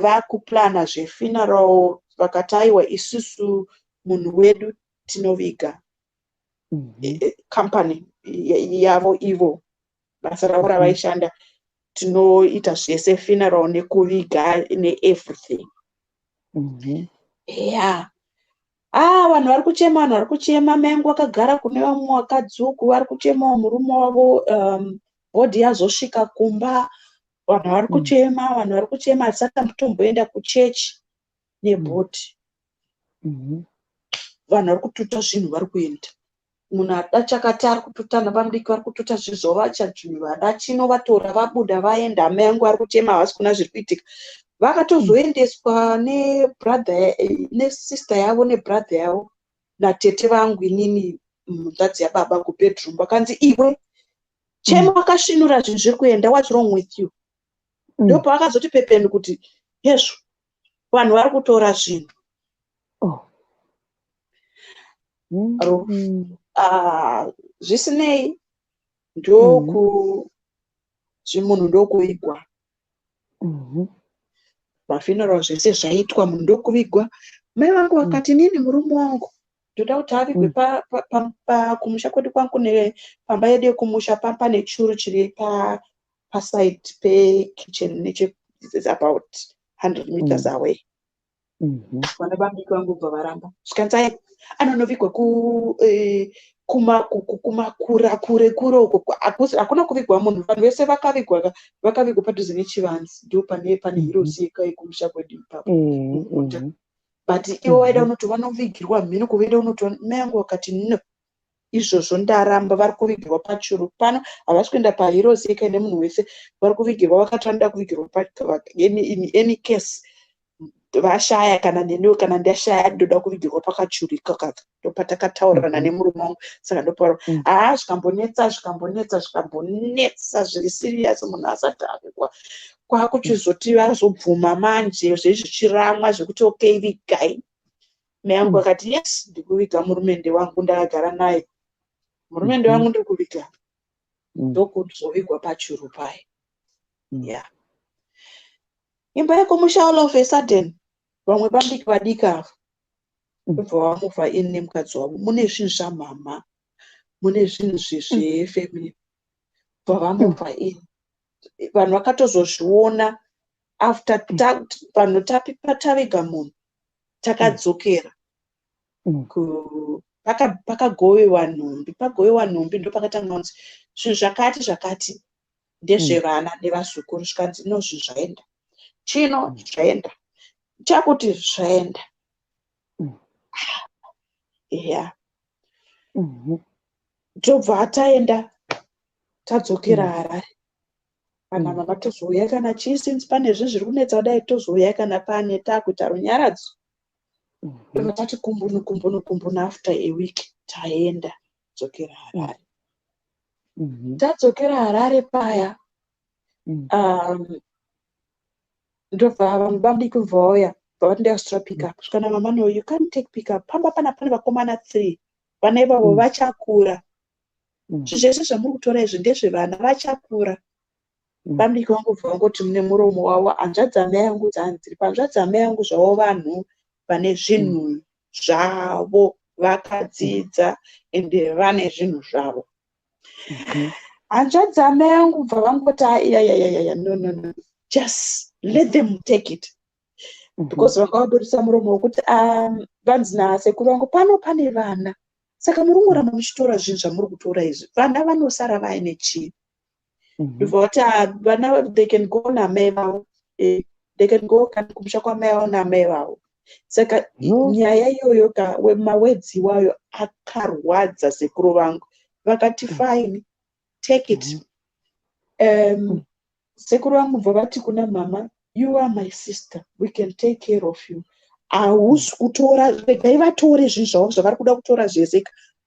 vakuplana zvefuneral, vakati aiwa, isusu munhu wedu tinoviga. Company yavo ivo, basa ravo ravaishanda, tinoita zvese, funeral nekuviga neeverything. Ya, ah, vanhu vari kuchema, vanhu vari kuchema. Mai vangu vakagara kune vamwe vakadzi uku, vari kuchemawo murume wavo. Body yazosvika kumba, vanhu vari kuchema, vanhu vari kuchema. Hatisati tomboenda kuchechi nebody. Vanhu vari kututa zvinhu, vari kuenda, munhu ada chakati ari kututa, navamudiki vari kututa zvinhu zvavo, zvinhu vada chino vatora, vabuda, vaenda. Amai vangu vari kuchema, havasi kuona zviri kuitika. Vakatozoendeswa nebrother nesister yavo nebrother yavo natete vangu, inini munzvadzi yababa, kubedroom. Vakanzi, "Iwe, chema wakasvinura, zvinhu zviri kuenda, what's wrong with you?" Ndopavakazoti pepeni kuti hezvo, vanhu vari kutora zvinhu. Ah, zvisinei, ndoku zvimunhu ndokuvigwa. Mafuneral zvese zvaitwa, munhu ndokuvigwa. Mai vangu vakati, "Nini murume wangu ndoda kuti avigwe kumusha kwedu kwangu kune pamba yedu yekumusha, pane churu chiri paside pekitchen, neche it's about 100 meters away." Vana vamudiki vangu bva varamba, zvikanzi, "Ai, anonovigwa kumakura kure kure uko." Hakuna kuvigwa munhu, vanhu vese vakavigwa, vakavigwa padhuze nechivanzi, ndo pane Heroes yekumusha kwedu ipapo muguta. But ivo vaida kunoti vanovigirwa mhino kuvaida kunoti. Mai angu vakati, "No, izvozvo ndaramba. Vari kuvigirwa pachuru pano, havasi kuenda paHeroes Acre nemunhu wese vari kuvigirwa." Vakati vanoda kuvigirwa in any case vashaya, kana neniwo kana ndashaya, ndoda kuvigirwa pakachurika kaka, ndopatakataurirana nemurume wangu, saka ndopa. Haa, zvikambonetsa, zvikambonetsa, zvikambonetsa zviri serious munhu asati avigwa. Kwakuchizoti vazobvuma manje, zvezvichiramwa zvekuti, "Okay, vigai." Mai angu akati, "Yes, ndikuviga murumende wangu, ndakagara naye murumende wangu, ndiri kuviga." Ndokuzovigwa pachuru paya. Ya, imba yekumusha, all of a sudden vamwe vamudiki vadiki ava vobva vamuvha in nemukadzi wavo, mune zvinhu zvamama, mune zvinhu zvefamily, bva vamuvha in. Vanhu vakatozozviona after vanhu taviga munhu, takadzokera pakagovewa nhumbi, pagovewa nhumbi ndopakatanga kunzi zvinhu zvakati zvakati ndezvevana nevazukuru. Zvikanzi, "No, zvinhu zvaenda, chino zvaenda, chakuti zvaenda." Ya, tobva taenda, tadzokera Harare. Kana mama tozouya kana chii, since pane zvinhu zviri kunetsa kudai, tozouya kana pane taakuita runyaradzo. Tobva tati kumbunu kumbunu kumbunu, after a week taenda, dzokera Harare. Tadzokera Harare paya, ndobva vamwe vamudiki bva vauya, bva vati, "Ndakazotora pick up." Zvikana, "Mama, no, you can't take pick up. Pamba pana pane vakomana three, vana ivavo vachakura. Zvinhu zvese zvamuri kutora izvi ndezvevana vachakura." Vamudiki vangu bva vangoti mune muromo wavo, hanzvadzi amai yangu dzanzi panzvadzi amai yangu zvavo, vanhu vane zvinhu zvavo, vakadzidza ende vane zvinhu zvavo. Hanzvadzi amai yangu bva vangoti, "Aiyayayaya, no, no, no, just let them take it," because vanga vabudisa muromo wekuti vanzi nasekuru vangu, "Pano pane vana, saka muri kungoramba muchitora zvinhu zvamuri kutora izvi, vana vanosara vaine chii?" Ndobva vati, "Ah, vana they can go namai vavo, they can go kana kumusha kwamai vavo namai vavo." Saka nyaya iyoyo ka, mawords iwayo akarwadza sekuru vangu. Vakati, "Fine, take it." Sekuru vangu bva vati kuna mama, "You are my sister, we can take care of you. Hausi kutora, regai vatore zvinhu zvavo zvavari kuda kutora zvese,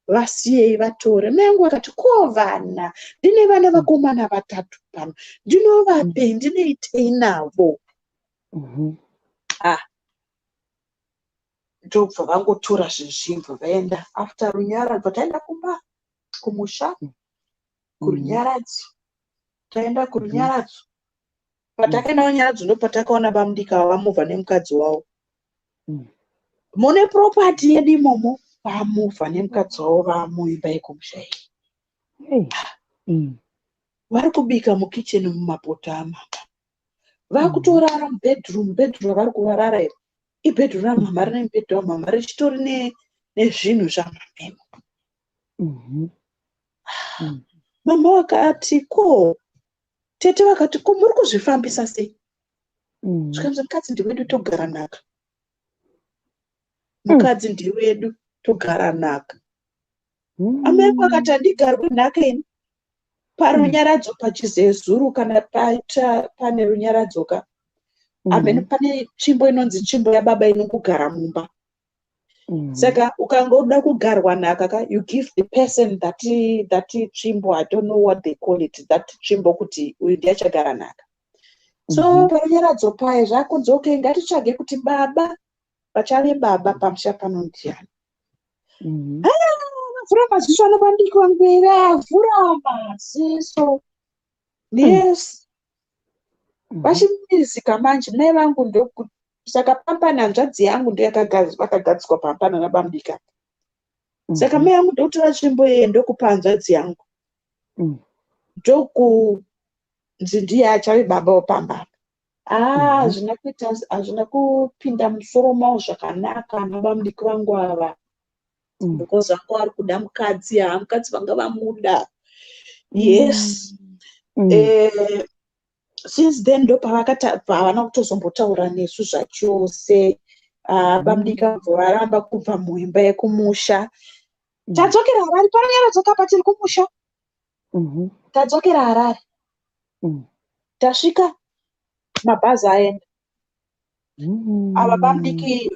vasiyei vatore." Mai vangu vakati, "Ko vana? Ndine vana vakomana vatatu pano, ndinovapei? Ndinoitei navo?" Ah, ndobva vangotora zvinhu zvibva vaenda. After runyaradzo, taenda kumba kumusha kurunyaradzo, taenda kurunyaradzo. Patakaenda kunyaradzo, ndopatakaona vamudiki ava vamuvha nemukadzi wavo. Mune property yedu imomo, vamuvha nemukadzi wavo, vamuimba yekumusha iyi. Vari kubika mukicheni mumapoto amama, vakutorara mubedroom. Bedroom ravari kuvarara iri ibedroom ramama, rine mubhedha wamama, richitori nezvinhu zvamamemo. Mama vakati, "Ko?" Tete vakati, "Ko, muri kuzvifambisa sei?" Zvikanzi, "Mukadzi ndewedu, togara nhaka. Mukadzi ndewedu, togara nhaka." Amai angu akati, "Handigarwi nhaka ini." Parunyaradzo pachizezuru, kana paita pane runyaradzo ka, amene pane tsvimbo inonzi tsvimbo yababa inongogara mumba. Saka ukangoda kugarwa nhaka ka, you give the person that tsvimbo, I don't know what they call it, that tsvimbo, kuti uyu ndiye achagara nhaka. So parunyaradzo paya zvakunzi, "Okay, ngatitsvage kuti baba vachave baba pamusha pano ndiani." Vavhura maziso ana bamudiki vangu here? Avhura maziso, yes. Vachimirizika manje mai vangu ndoku saka pamba hanzvadzi yangu ndo vakagadzikwa pamba nana bamudiki apa. Saka mai vangu ndokutora tsvimbo iye, ndokupa hanzvadzi yangu, ndokunzi ndiye achave baba wepamba apa. Ah, hazvina kuita, hazvina kupinda musoro mavo zvakanaka ana bamudiki vangu ava, because vanga vari kuda mukadzi. Ha, mukadzi vanga vamuda, yes. Since then ndo pavana kutozombotaura nesu zvachose. Bamudiki vabva varamba kubva muimba yekumusha. Tadzokera Harare, panonyaradzoka pa tiri kumusha. Tadzokera Harare, tasvika, mabhazi aenda. Ava bamudiki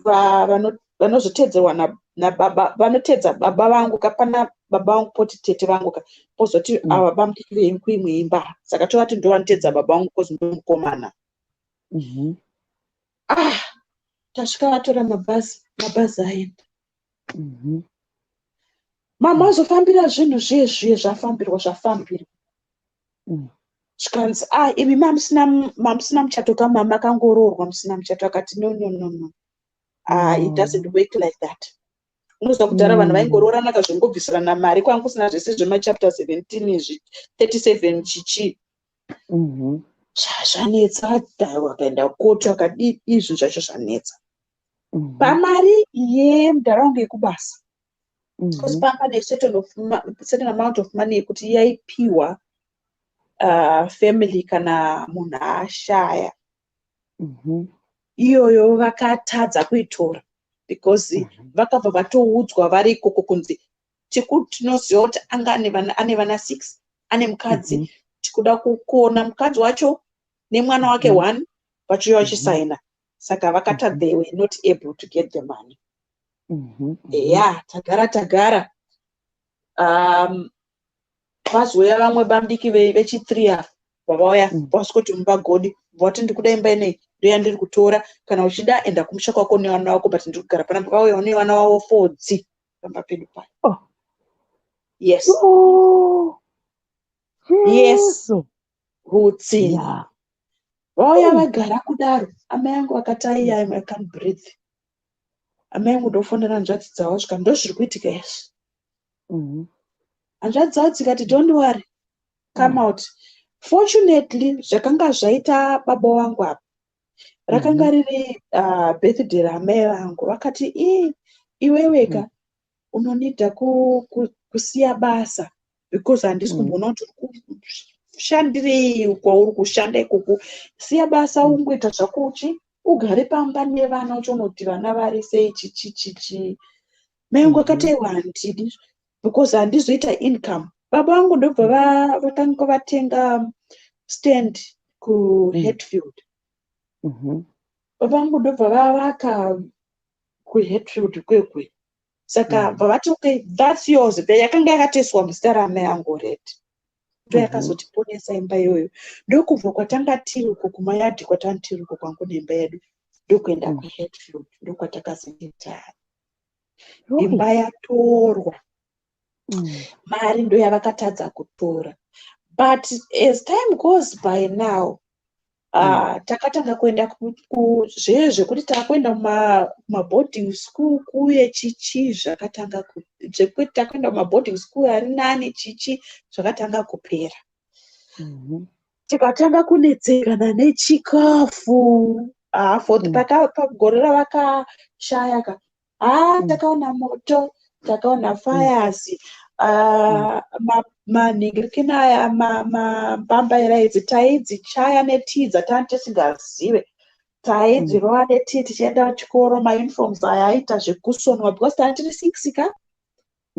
vanozotedzerwa nababa, vanotedza baba vangu ka. Pana baba vangu, poti tete vangu ka, pozoti ava bamudiki vekuimwe imba. Saka tovati ndo vanotedza baba vangu, kozi ndomukomana. Ah, tasvika, vatora mabhazi, mabhazi aenda. Mama azofambira zvinhu zviye zviye, zvafambirwa, zvafambirwa. Zvikanzi, "Ah, imi mamusina muchato ka, mama akangoroorwa musina muchato." Akati, "No, no, no, no. Ah, it doesn't work like that." Unoziva kudhara vanhu vaingoroorana kazvongobvisirana mari, kwanga kusina zvese zvemachapter 17 izvi, 37 chichi. Zvanetsa, vakaenda koti, vakadii, izvi zvacho zvanetsa. Pamari yemunharaunda yekubasa, because pane certain amount of money yekuti yaipiwa family kana munhu ashaya. Iyoyo vakatadza kuitora because vakabva vatoudzwa vari ikoko kunzi, "Tinoziva kuti anga ane vana 6, ane mukadzi. Tikuda kuona mukadzi wacho nemwana wake one, vachiuya vachisaina." Saka vakata they were not able to get the money. Ya, tagara tagara, vazouya vamwe bamudiki vechi3 ava, vavauya, vasvikoti mubagodi, vati, "Ndikuda imba inei, ndoyandiri kutora. Kana uchida, enda kumusha kwako nevana vako, but ndiri kugara panapa." Vauyawo nevana vavo fodzi pamba pedu paya. Oh. Yes. Oh, Yes. Jesu. Hutsinye. Vauya, vagara kudaro. Amai angu vakati, "Aiya, I can't breathe." Amai angu ndofonera hanzvadzi dzavo, svika, "Ndo zviri kuitika izvi." Hanzvadzi dzavo dzikati, "Don't worry, come out." Fortunately, zvakanga zvaita baba vangu apa, rakanga riri birthday ramai vangu. Vakati, "Ii, iweweka unonida kusiya basa because handisi kumboona kuti uri kushandirei kwauri kushanda ikoko. Siya basa, ungoita zvako uchi ugare pamba nevana, uchiona kuti vana vari sei, chichi chichi." Mai vangu akati, "Aiwa, handidi because handizoita income." Baba vangu ndobva vatanga vatenga stand kuHatfield. Baba vangu ndobva vavaka kuHatfield kwekwe. Saka bva vati, "Okay, that's yours." Yakanga yakatoiswa muzita ramai angu already. Ndo yakazotiponesa imba iyoyo. Ndokubva kwatanga tiri uko kumayadhi kwatanga tiri uko kwangu neimba yedu, ndokuenda kuHatfield, ndokwatakazenge tari. Imba yatorwa, mari ndo yavakatadza kutora. But as time goes by now, takatanga kuenda zve zvekuti takuenda kumaboarding school kuye chichi, zvakatanga zvekuti takuenda kumaboarding school ari nani chichi, zvakatanga kupera. Tikatanga kunetsekana nechikafu. For pagore ravakashaya ka, haa, takaona moto, takaona fires, manhingirikini aya, mambambaira idzi taidzichaya netii dzatanga tisingazive, taidzirova netii tichienda kuchikoro. Mauniforms aya aita zvekusonwa because tanga tiri six ka,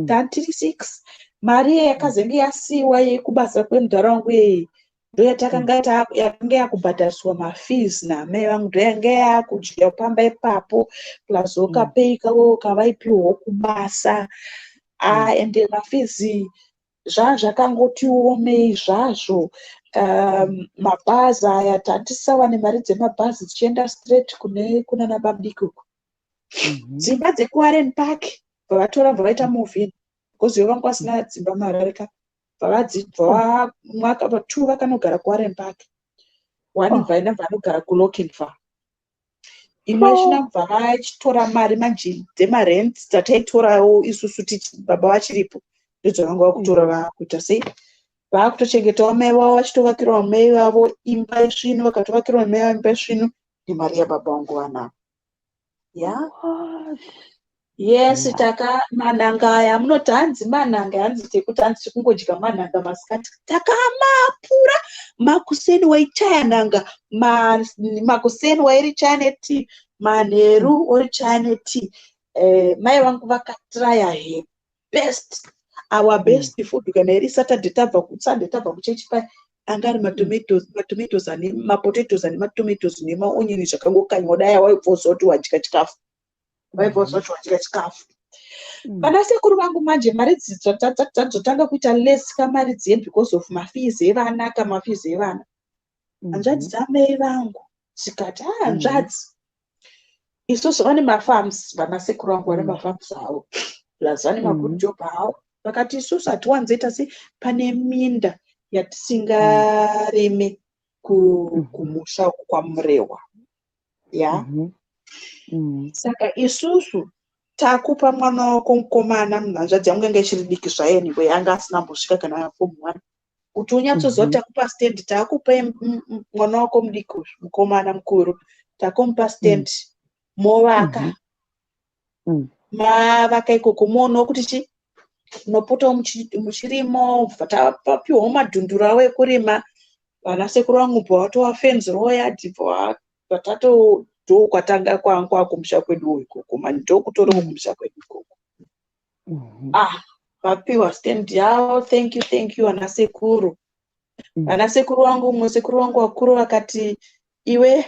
tanga tiri six. Mari iye yakazenge yasiyiwa yekubasa kwemudhara iyi ndoyatakanga yakanga yakubhadhariswa mafees namai vangu, ndoyanga yakudya pamba ipapo, plus kapay kavo kavaipiwawo kubasa. Ende mafees zvazvakangoti omei zvazvo. Mabhazi aya tatisawane mari dzemabhazi tichienda straight kune kunana babudiki uko. Dzimba dzekuWarren Park. Bva vatora, bva vaita move in, because ivo vanga vasina dzimba muHarare ka. Bva mwaka two vakanogara kuWarren Park, one bvaenda, bva anogara kuLochinvar. Imwe yachina bva vachitora mari manje dzemarent dzataitorawo isusu baba vachiripo, ndodzavanga vakutora. Vakuita sei? Vakutochengetawo mai vavo, vachitovakirawo mai vavo imba isvinu. Vakatovakirawo mai vavo imba isvinu nemari yababa vangu vanavo ya. Yes. Taka manhanga aya munoti hanzi manhanga, hanzi tekuti hanzi tikungodya manhanga masikati, takamapura. Makuseni waichaya nhanga, makuseni wairichaya netii, manheru orichaya netii. Mai vangu vakatrya her best. Our best food, kana iri Saturday, tabva kuSunday, tabva kuchechi pai, anga ari matomatoes, matomatoes ane mapotatoes, ane matomatoes nemaonyeni zvakangokanywa. Dai waibva kuti wadya chikafu, waibva kuti wadya chikafu. Vana sekuru vangu manje, mari dzadzotanga kuita less kamari dziye because of mafees evana, kamafees evana. Hanzvadzi dzamai vangu dzikati, "A, hanzvadzi, isusu vane mafarms." Vana sekuru vangu vane mafarms avo, plus vane magood job avo. Vakati, "Isusu hatiwanzoita sei, pane minda yatisingarime kumusha kwaMurehwa ya. Saka isusu takupa mwana wako mukomana." Hanzvadzi yangu yanga ichiri diki zvayo, anyway, anga asina mbosvika kana form one. "Kuti unyatsoziva kuti takupa stand, takupa mwana wako mudiki uyu, mukomana mukuru, takumupa stand, movaka. Mavaka ikoko, moonawo kuti chi munopotawo muchirimo." Bva tapiwawo madhunduru avo ekurima. Vana sekuru vangu bva vatova fenzerawo yadhi, bva vatato ndokwatanga kwakumusha kwedu ikoko mani, ndokutoriwo kumusha kwedu ikoko. Ah, vapiwa stand yavo. Thank you, thank you, vana sekuru. Vana sekuru vangu, mumwe sekuru vangu vakuru vakati, "Iwe,"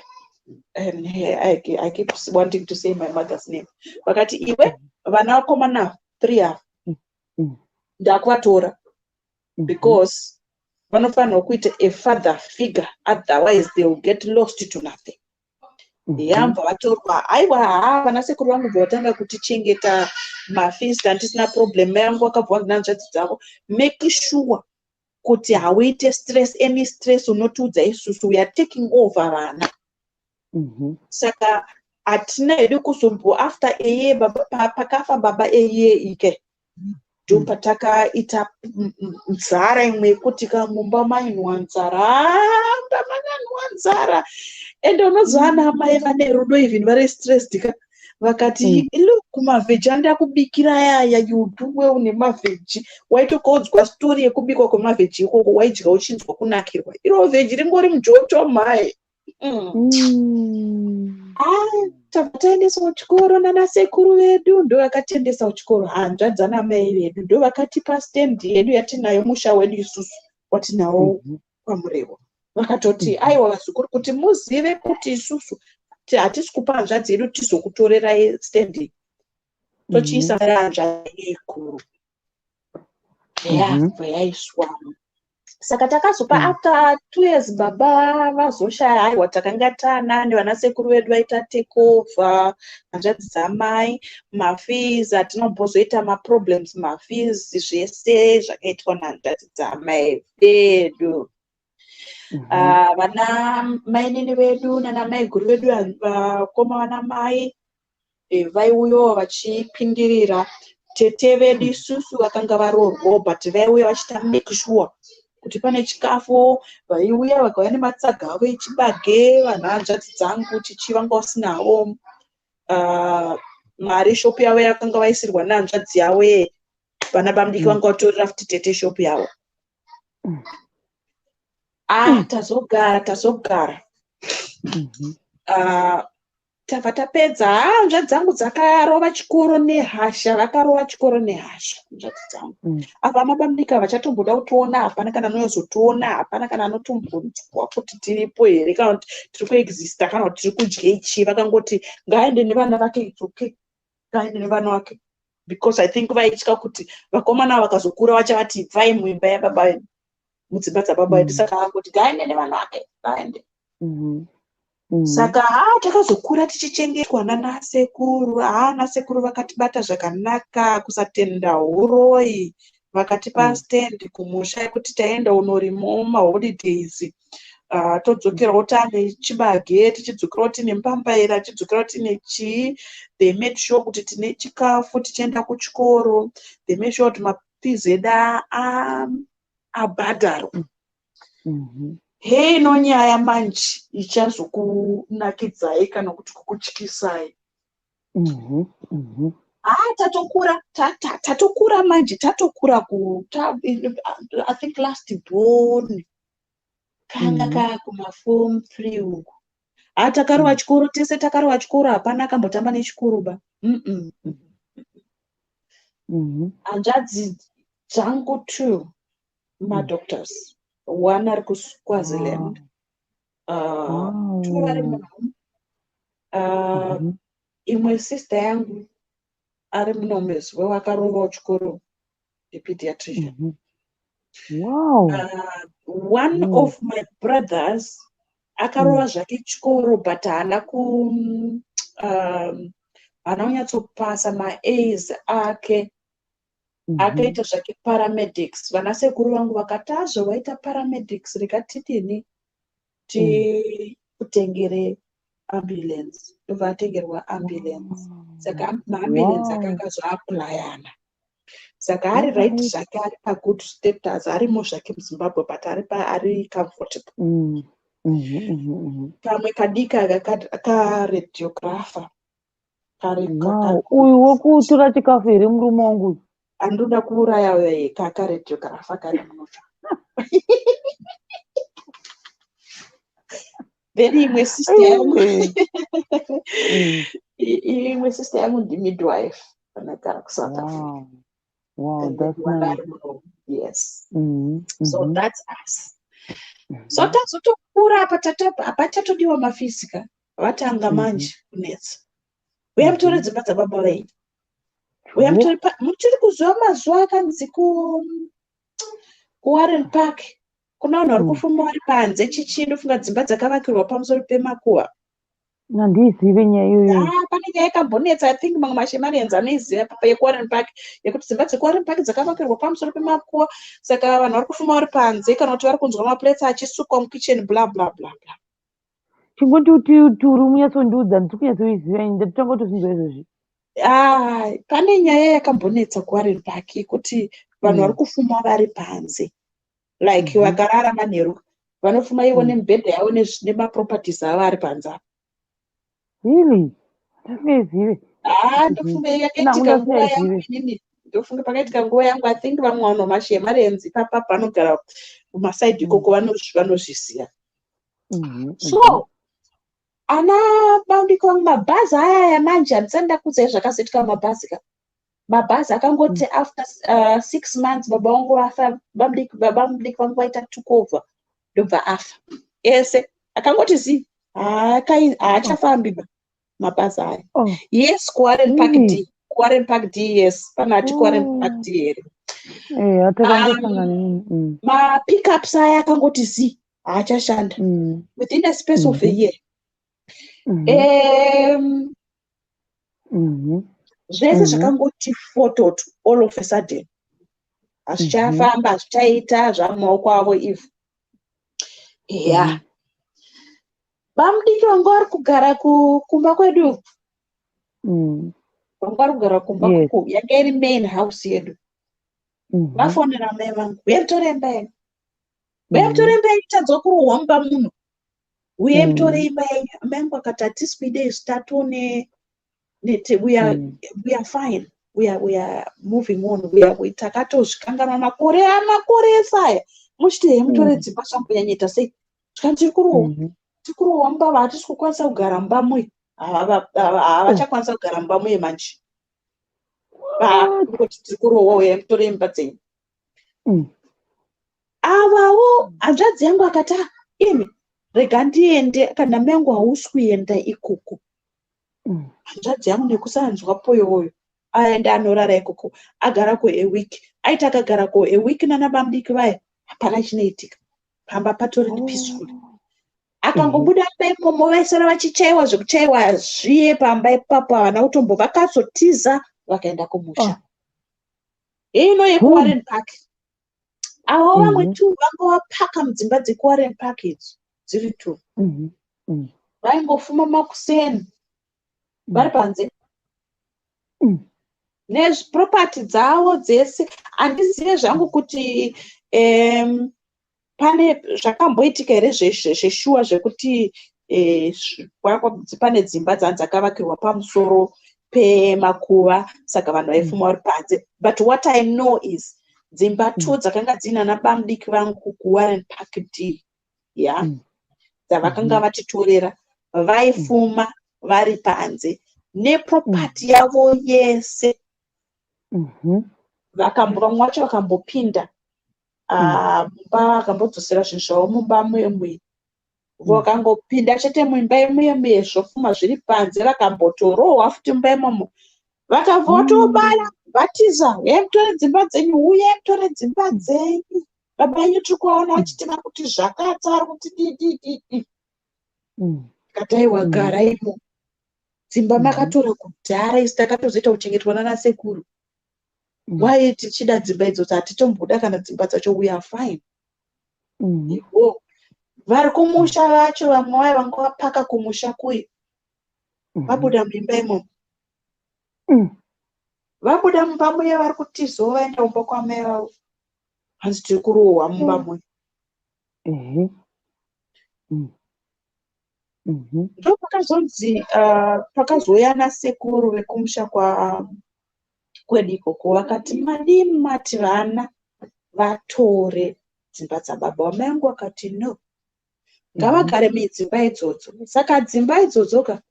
and I keep wanting to say my mother's name, vakati, "Iwe, vana vakomana three ava ndakuvatora because vanofanirwa kuita a father figure, otherwise they will get lost to nothing." Yambva vatorwa. Aiwa, ha, vana sekuru vangu bva vatanga kutichengeta, mafees handisina problem. Mai vangu vakabva vanzi nehanzvadzi dzavo, "Make sure kuti hauite stress, any stress unotiudza isusu, we are taking over vana." Saka hatina hedu kuzombo after a year, baba pakafa baba a year ike, ndo patakaita nzara imwe yekuti ka mumba mainwa nzara. Mumba makanwa nzara. Ende unoziva ana mai vane rudo, even vari stressed ka. Vakati, "Look, mavheji andakubikira ayaya, you do well nemavheji." Waitokaudzwa story yekubikwa kwemavheji ikoko, waidya uchinzwa kunakirwa. Iro vheji ringori mujoto mai. Ah, tabva taendeswa kuchikoro nana sekuru vedu. Ndo vakatiendesa kuchikoro, hanzvadzi dzanamai vedu ndo vakatipa stand yedu yatinayo, musha wedu isusu watinawo kwaMurehwa. Vakatoti, "Aiwa vazukuru, kuti muzive kuti isusu hatisi kupa hanzvadzi yedu tizokutorerai stand iyi, tochiisa hanzvadzi ikuru." Yabva yaiswa. Saka takazopa after 2 years baba vazoshaya. Aiwa, takanga taanani, vana sekuru vedu vaita take over hanzvadzi dzamai. Mafees atinombozoita maproblems, mafees zvese zvakaitwa nehanzvadzi dzamai vedu. Ah, vana mainini vedu nana maiguru vedu, vakoma vana mai, vaiuyawo vachipindirira. Tete vedu isusu vakanga varoorwawo, but vaiuya vachiita make sure kuti pane chikafu. Vaiuya vakauya nematsaga avo echibage. Vanhu hanzvadzi dzangu chichi vanga vasinawo mari, shopu yavo yakanga vaisirwa nehanzvadzi yavo ye vana bamudiki. Vanga vatorera futi tete shopu yavo. Ah, tazogara, tazogara. Ah, tabva tapedza. Hanzvadzi dzangu dzakarova chikoro nehasha, vakarova chikoro nehasha hanzvadzi dzangu. Apa mabamudiki havachatomboda kutiona, hapana kana anozotiona, hapana kana anotombonzwa kuti tiripo here, kana kuti tiri kuexista, kana kuti tiri kudya ichi. Vakangoti, "Ngaaende nevana vake, it's okay, ngaaende nevana vake," because I think vaitya kuti vakomana vakazokura vachavati, "Ibvai muimba yababa vedu, mudzimba dzababa vedu." Saka vakangoti, "Ngaaende nevana vake, ngaaende." Saka haa, takazokura tichichengetwa nanasekuru. Haa, nasekuru vakatibata zvakanaka, kusatenda uroyi. Vakatipa stand kumusha yekuti taenda unorimo maholidays, todzokerawo taane chibage, tichidzokerawo tine mbambaira, tichidzokerawo tine chii. They made sure kuti tine chikafu tichienda kuchikoro. They made sure kuti mafees edu abhadharwa. Heino nyaya manje ichazokunakidzai kana kuti kukutyisai. Haa, tatokura, tatokura manje, tatokura ku I think last born kanga kakumaform 3 uku. Ha, takarova chikoro tese, takarova chikoro, hapana akambotamba nechikoro ba. Hanzvadzi dzangu two madoctors, one ari kuSwaziland, two vari muno. Imwe sister yangu ari muno as well, akarovawo chikoro, ipediatrician. One of my brothers akarova zvake chikoro, but haana ku haana kunyatsopasa maAs ake. Akaita zvake paramedics. Vanasekuru vangu vakati, "Azvo waita paramedics, rega tidini, tikutengere ambulance." Ndobva atengerwa ambulance. Saka maambulance akanga azoaplayana. Saka ari right zvake, ari pagood status, arimo zvake muZimbabwe, but ari comfortable. Kamwe kadiki aka karadiographer kari Uyu wekutora chikafu here, murume wangu uyu? Andoda kuuraya kakaradiographer kari munotsva. Then imwe sister yangu, imwe sister yangu ndimidwife, anogara kuSouth Africa. Wow, And then that's one nice. ari muno. Yes. So that's us. So tazotokura apa, hapachatodiwa mafisika. Vatanga manje kunetsa, uya mutore dzimba dzababa venyu, uya mutore. Muchiri kuziva mazuva akanzi kuWarren Park kuna vanhu vari kufuma vari panze chichii? Ndofunga dzimba dzakavakirwa pamusoro pemakuva. Handizive nyaya iyoyo. Ah, pane nyaya yakambonetsa. I think mamwe mashemarians anoiziva papa, yekuWarren Park, yekuti dzimba dzekuWarren Park dzakavakirwa pamusoro pemakuva, saka vanhu vari kufuma vari panze, kana kuti vari kunzwa maplates achisukwa mukitchen, bla bla bla bla. Chingoti kuti uri munyatsondiudza, ndiri kunyatsoiziva ini, ndatotanga kutozvinzwa izvozvi. Ah, pane nyaya yakambonetsa kuWarren Park yekuti vanhu vari kufuma vari panze, like vakarara manheru vanofuma ivo nemibhedha yavo nemaproperties avo ari panze apa. Really? Ndasingazive. Ah, ndofunga yakaitika nguva yangu. Ndasingazive. Inini ndofunga pakaitika nguva yangu. I think vamwe vanhu mashemarians ipapa vanogara kumasaidhi ikoko vanozviziva. So ana bandiko vangu, mabhazi ayaya manje, handisati ndakuudzai zvakazoitika mumabhazi ka. Mabhazi akangoti after 6 months baba vangu vafa, baba mudiki vangu vaita took over, ndobva afa ese, akangoti zi haachafambi ba mabhazi aya. Yes, kuWarren Park. D, kuWarren Park D, yes. Panati kuWarren Park D here? Eh, atakangosangana. Mapickups aya akangoti zi haachashanda within a space of a year. Zvese zvakangoti fototo all of a sudden, hazvichafamba, hazvichaita, zvamumaoko avo ivhu ya. Vamudiki vangu vari kugara kumba kwedu, vanga vari kugara kumba kuku yanga iri main house yedu. Vafonera mai vangu, "Uye mutore imba yenyu, uye mutore imba yenyu, tanzwa kurohwa mumba muno, uye mutore imba yenyu." Mai vangu akati, "Hatisi kuida isu, tatone nete, we are fine, we are moving on, takatozvikanganwa makore amakore ese aya muchiti he mutore dzimba, zvambonyanyaita sei?" Tikati, "Tiri kurohwa, tiri kurohwa mumba, hatisi kukwanisa kugara mumba muye." Havachakwanisa kugara mumba muye manje, kuti tiri kurohwa, uye mutore imba dzenyu. Avawo hanzvadzi yangu akati, "Ah, imi rega ndiende." Kana mai yangu, "Hausi kuenda ikoko." Hanzvadzi yangu nekusanzwa poyoyo aenda anorara ikoko, agarako a week, aiti akagarako a week nana bamudiki vaya, hapana chinoitika pamba, patori nepeaceful. Akangobuda mumba imomo, vaisara vachichaiwa zvekuchaiwa zviye pamba ipapo. Havana kutombo, vakazotiza vakaenda kumusha. Ino yekuWarren Park, avo vamwe two vanga vapaka mudzimba dzekuWarren Park idzo dziri two. Vaingofuma makuseni vari panze neproperty dzavo dzese. Handizive zvangu kuti pane zvakamboitika here zveshuwa zvekuti pane dzimba dzanzi dzakavakirwa pamusoro pemakuva, saka vanhu vaifuma vari panze. But what I know is dzimba two dzakanga dziina nabamudiki vangu kuWarren Park D ya dzavakanga vatitorera, vaifuma vari panze neproperty yavo yese. Vamwe vacho vakambopinda mumba, vakambodzosera zvinhu zvavo mumba muye. Vakangopinda chete muimba imuye muye, zvofuma zviri panze. Vakambotorohwa futi mumba imomo, vakabva vatobara, vatiza. "Uyai mutore dzimba dzenyu, uyai mutore dzimba dzenyu. Baba enyu tiri kuvaona vachitiva kuti zvakatsa, vari kuti didididi." Kataiwa, garaimo, dzimba makatora kudhara, isu takatozoita kuchengetwa nanasekuru. Why tichida dzimba idzodzo? Hatitomboda kana dzimba dzacho, we are fine. Iwo vari kumusha vacho, vamwe vayo vanga vapaka kumusha kuye, vabuda muimba imomo, vabuda mumba muye, vari kutizawo, vaenda kumba kwamai vavo. Hanzi tiri kurohwa mumba muye. Ndo pakazonzi pakazouya nasekuru vekumusha kwedu ikoko, vakati, "Madii mati vana vatore dzimba dzababa?" Wamai vangu vakati, "No, ngavagare mudzimba idzodzo." Saka dzimba idzodzo ka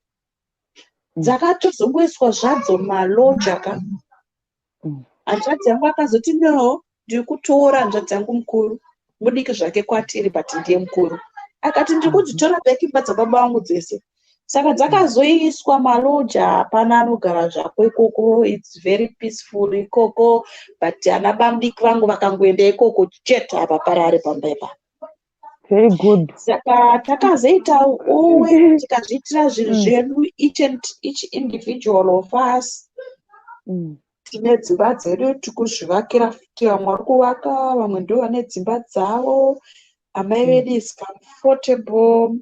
dzakatozongoiswa zvadzo maloja ka. Hanzvadzi yangu akazoti, "No, ndiri kutora." Hanzvadzi yangu mukuru, mudiki zvake kwatiri, but ndiye mukuru. Akati, "Ndiri kudzitora back imba dzababa vangu dzese." Saka dzakazoiswa maloja, hapana anogara zvako ikoko. It's very peaceful ikoko, but ana bamudiki vangu vakangoenda ikoko chete, havaparare pamba ipapo. Very good. Saka takazoita uwe tikazviitira zvinhu zvedu, each and each individual of us. Tine dzimba dzedu, tikuzvivakira futi. Vamwe vari kuvaka, vamwe ndo vane dzimba dzavo. Amai vedu is comfortable,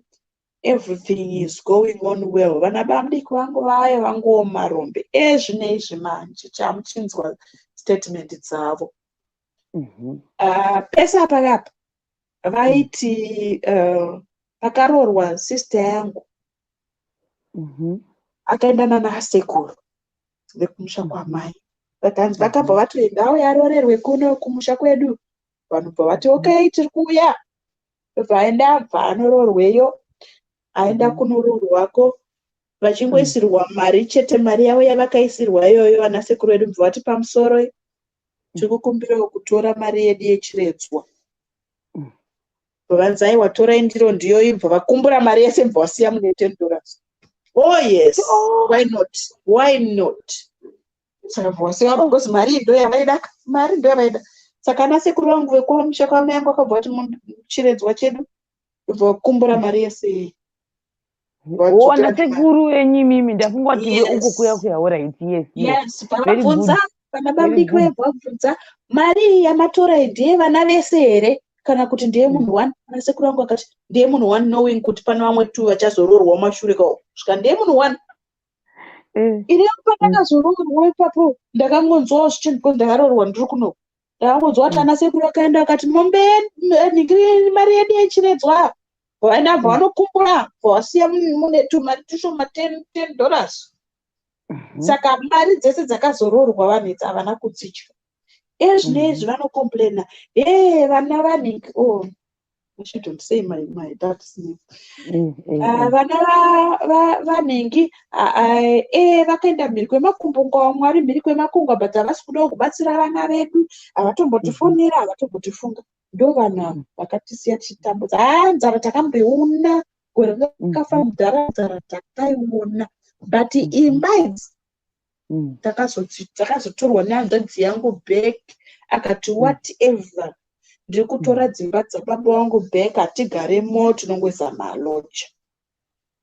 everything is going on well. Vana bamudiki vangu vaya vanguwo marombe ezvineizvi manje, chamuchinzwa statement dzavo. Pese apa kapa vaiti pakaroorwa sister yangu, akaenda nanasekuru vekumusha kwamai. Vakanzi vakabva vatoenda, "Auya arorerwe kuno kumusha kwedu." Vanhu bva vati, "Okay, tiri kuuya." Bva aenda, bva anoroorweyo, aenda kunoroorwako, vachingoisirwa mari chete, mari yavo yavakaisirwa iyoyo. Vana sekuru vedu bva vati, "Pamusoro, tiri kukumbirawo kutora mari yedu yechiredzwa." Vanzi, "Aiwa, torai, ndiro ndiyo." Ibva vakumbura mari yese, bva vasiya mune $10. Oh yes. Oh. Why not? Why not? Saka bva vasiya, because mari iyi ndo yavaida, mari ndo yavaida. Saka ana sekuru vangu vekumusha kwamai yangu akabva vati, "Chiredzwa chedu." Bva vakumbura mari yese iyi. Ona sekuru venyu imimi, ndafunga kuti uko kuya kuya. Alright, yes. Yes, pavabvunza vana bamudiki vabvunza, "Mari iyi yamatora iyi ndeye vana vese here kana kuti ndeye munhu one?" Ana sekuru vangu akati ndeye munhu one, knowing kuti pane vamwe two vachazoroorwa mashure kwavo. Svika ndeye munhu one. Ini pandakazoroorwa ipapo, ndakangonzwawo zvichinzi, because ndakaroorwa ndiri kuno, ndakangonzwa kuti ana sekuru akaenda akati, "Mombe nhingi, mari yedu yechiredzwa." Vaenda, bva vanokumbura, bva vasiya mune tumari tushoma, $10. Saka mari dzese dzakazoroorwa vanhu idzi havana kudzidya. Ezvinezvi vanocomplaina, "He, vana vanhingi." Oh, I shouldn't say my dad's name. Vana vanhingi vakaenda mhiri kwemakungwa, vamwe vari mhiri kwemakungwa, but havasi kudawo kubatsira vana vedu, havatombotifonera, havatombotifunga. Ndo vanhu vakatisiya tichitambudza. Haa, nzara takamboiona gore rakafa mudhara, nzara takaiona, but imba idzi dzakazotorwa nehanzvadzi yangu back. Akati, "Whatever." Ndiri kutora dzimba dzababa vangu back, hatigaremo, tinongoisa maloja.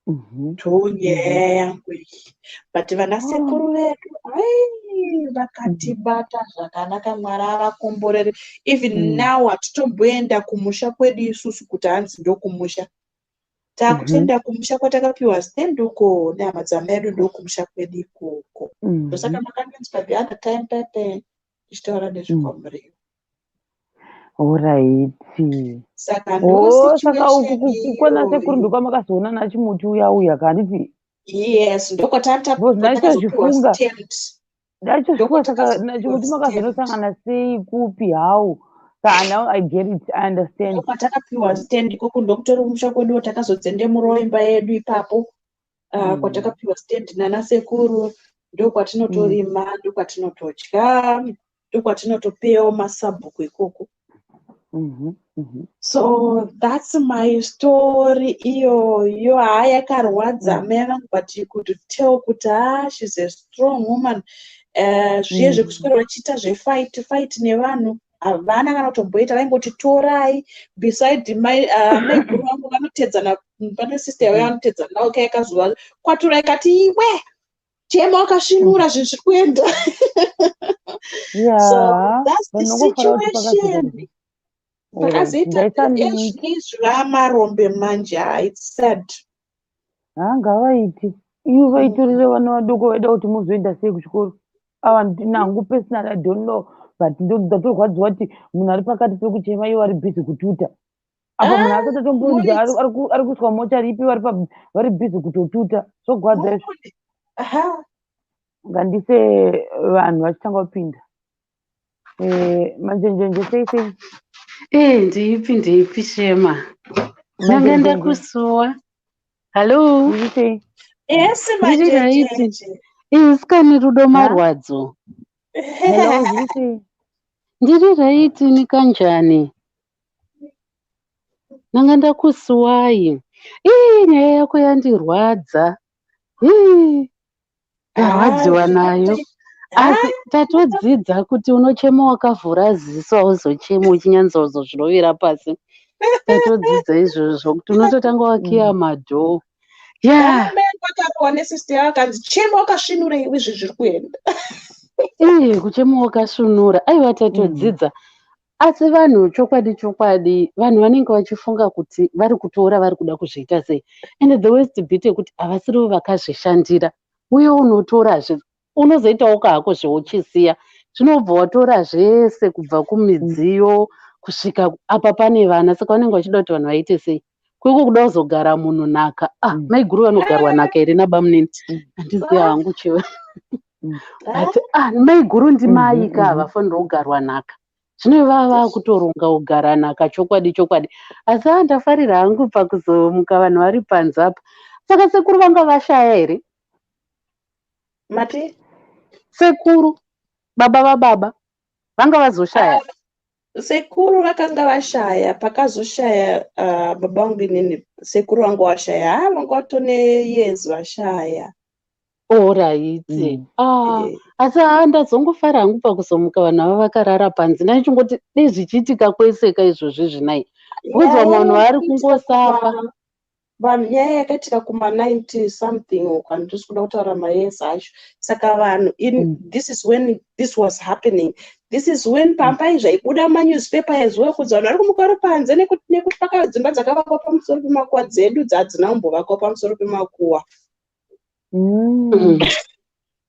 Ndonyaya yangu iyi. But vana sekuru vedu, ai, vakatibata zvakanaka. Mwari avakomborere. Even now hatitomboenda kumusha kwedu isusu kuti hanzi ndokumusha. Takutoenda kumusha kwatakapiwa stand uko nehama dzamai edu, ndokumusha kwedu ikoko. Ndosaka makandinzwa the other time pepe ndichitaura nezvekwamuriwo. Alright. Saka Oh, saka uku ndo kwana sekuru ndokwamakazoonana chimuti uya uya kanditi? Yes, ndokwatata. Because ndaitozvifunga. Stand. Ndaitozvifunga, saka Ndokwatakazopiwa chimuti stand. makazonosangana sei, kupi, how? Saka now I get it, I understand. Ndokwatakapiwa stand ikoko, ndokutori kumusha kwedu. Takazodzendemurawo imba yedu ipapo, kwatakapiwa stand nana sekuru. Ndokwatinotorima, ndokwatinotodya, ndokwatinotopeiwawo masabhuku ikoko. So that's my story iyoyo. Haa, yakarwadza mai vangu, but you could tell kuti, ha, she's a strong woman. Zviye zvekuswera vachiita zvefight fight nevanhu havana kana kutomboita, vaingoti torai. Beside mai maiguru vangu vanotedzana, pane sister yavo yavanotedzana navo, kayakazuva kwatura ikati, "Iwe chema wakasvinura, zvinhu zviri kuenda." So that's the Vanongofara kuti situation. Alright, Pakazoita ndaisa link. Ezvinezvi vamarombe manje. Ah, it's sad. Hangavaiti ivo vaitorere vana vadoko, vaida kuti muzoenda sei kuchikoro? Ava nangu personally I don't know, but ndatorwadziwa kuti munhu ari pakati pekuchema, ivo vari busy kututa apa. Munhu asati atombonzi ari kuiswa mochari ipi, vari busy kutotuta. Zvogwadza izvo. Ngandise vanhu vachitanga kupinda. Manjenjenje, sei sei? Eh, ndeipi, ndeipi, Shema? Ndanga Manjenjenje. ndakusuwa. Hallo? Ndiri sei? Yes. Ndiri right. Manjenjenje. Isikani rudo marwadzo. Hello, zviri sei? Ndiri right, ni kanjani? Ndanga ndakusuwai. Ii, nyaya yako yandirwadza. Ii, ndarwadziwa nayo. Asi tatodzidza kuti unochema wakavhura ziso, hauzochemi uchinyanzozozvirovera pasi. Tatodzidza izvozvo kuti unototanga wakiya madoor. Yeah. Kwakarohwa nesister yavo, akanzi, "Chema wakasvinura iwe, izvi zviri kuenda." Ee, kuchema wakasvinura, aiwa, tatodzidza. Asi vanhu, chokwadi chokwadi, vanhu vanenge vachifunga kuti vari kutora, vari kuda kuzviita sei. And the worst bit yekuti havasirivo vakazvishandira. Uye unotorazve, unozoitawo kahako zveuchisiya, zvinobva watora zvese kubva kumidziyo kusvika apa pane vana. Saka vanenge vachida kuti vanhu vaite sei? Kweko kuda kuzogara munhu nhaka. Ah, maiguru vanogarwa nhaka here nabamunini? Handizivi hangu chiva. But ah, maiguru ndimai ka, havafaniri kugarwa nhaka. Zvino vava vakutoronga kugara nhaka, chokwadi chokwadi. Asi ah, ndafarira hangu pakuzomuka vanhu vari panze apa. Saka sekuru vanga vashaya here? Mati? Sekuru, baba vababa, vanga vazoshaya? Sekuru vakanga vashaya pakazoshaya baba vangu inini. Sekuru vangu vashaya, ha, vanga vatone years vashaya. Alright. Ah, asi haa, ndazongofara hangu pakuzomuka vanhu ava vakarara panze. Ndaichingoti dei zvichiitika kwese kaizvozvi zvinai, because vamwe vanhu vari kungosafa. Vanhu, nyaya yakaitika kuma90 something uko, handisi kuda kutaura mayears acho. Saka vanhu in this is when this was happening, this is when pambai zvaibuda manewspaper as well, kunzi vanhu vari kumuka vari panze nekuti paka dzimba dzakavakwa pamusoro pemakuwa, dzedu dzadzina kumbovakwa pamusoro pemakuwa.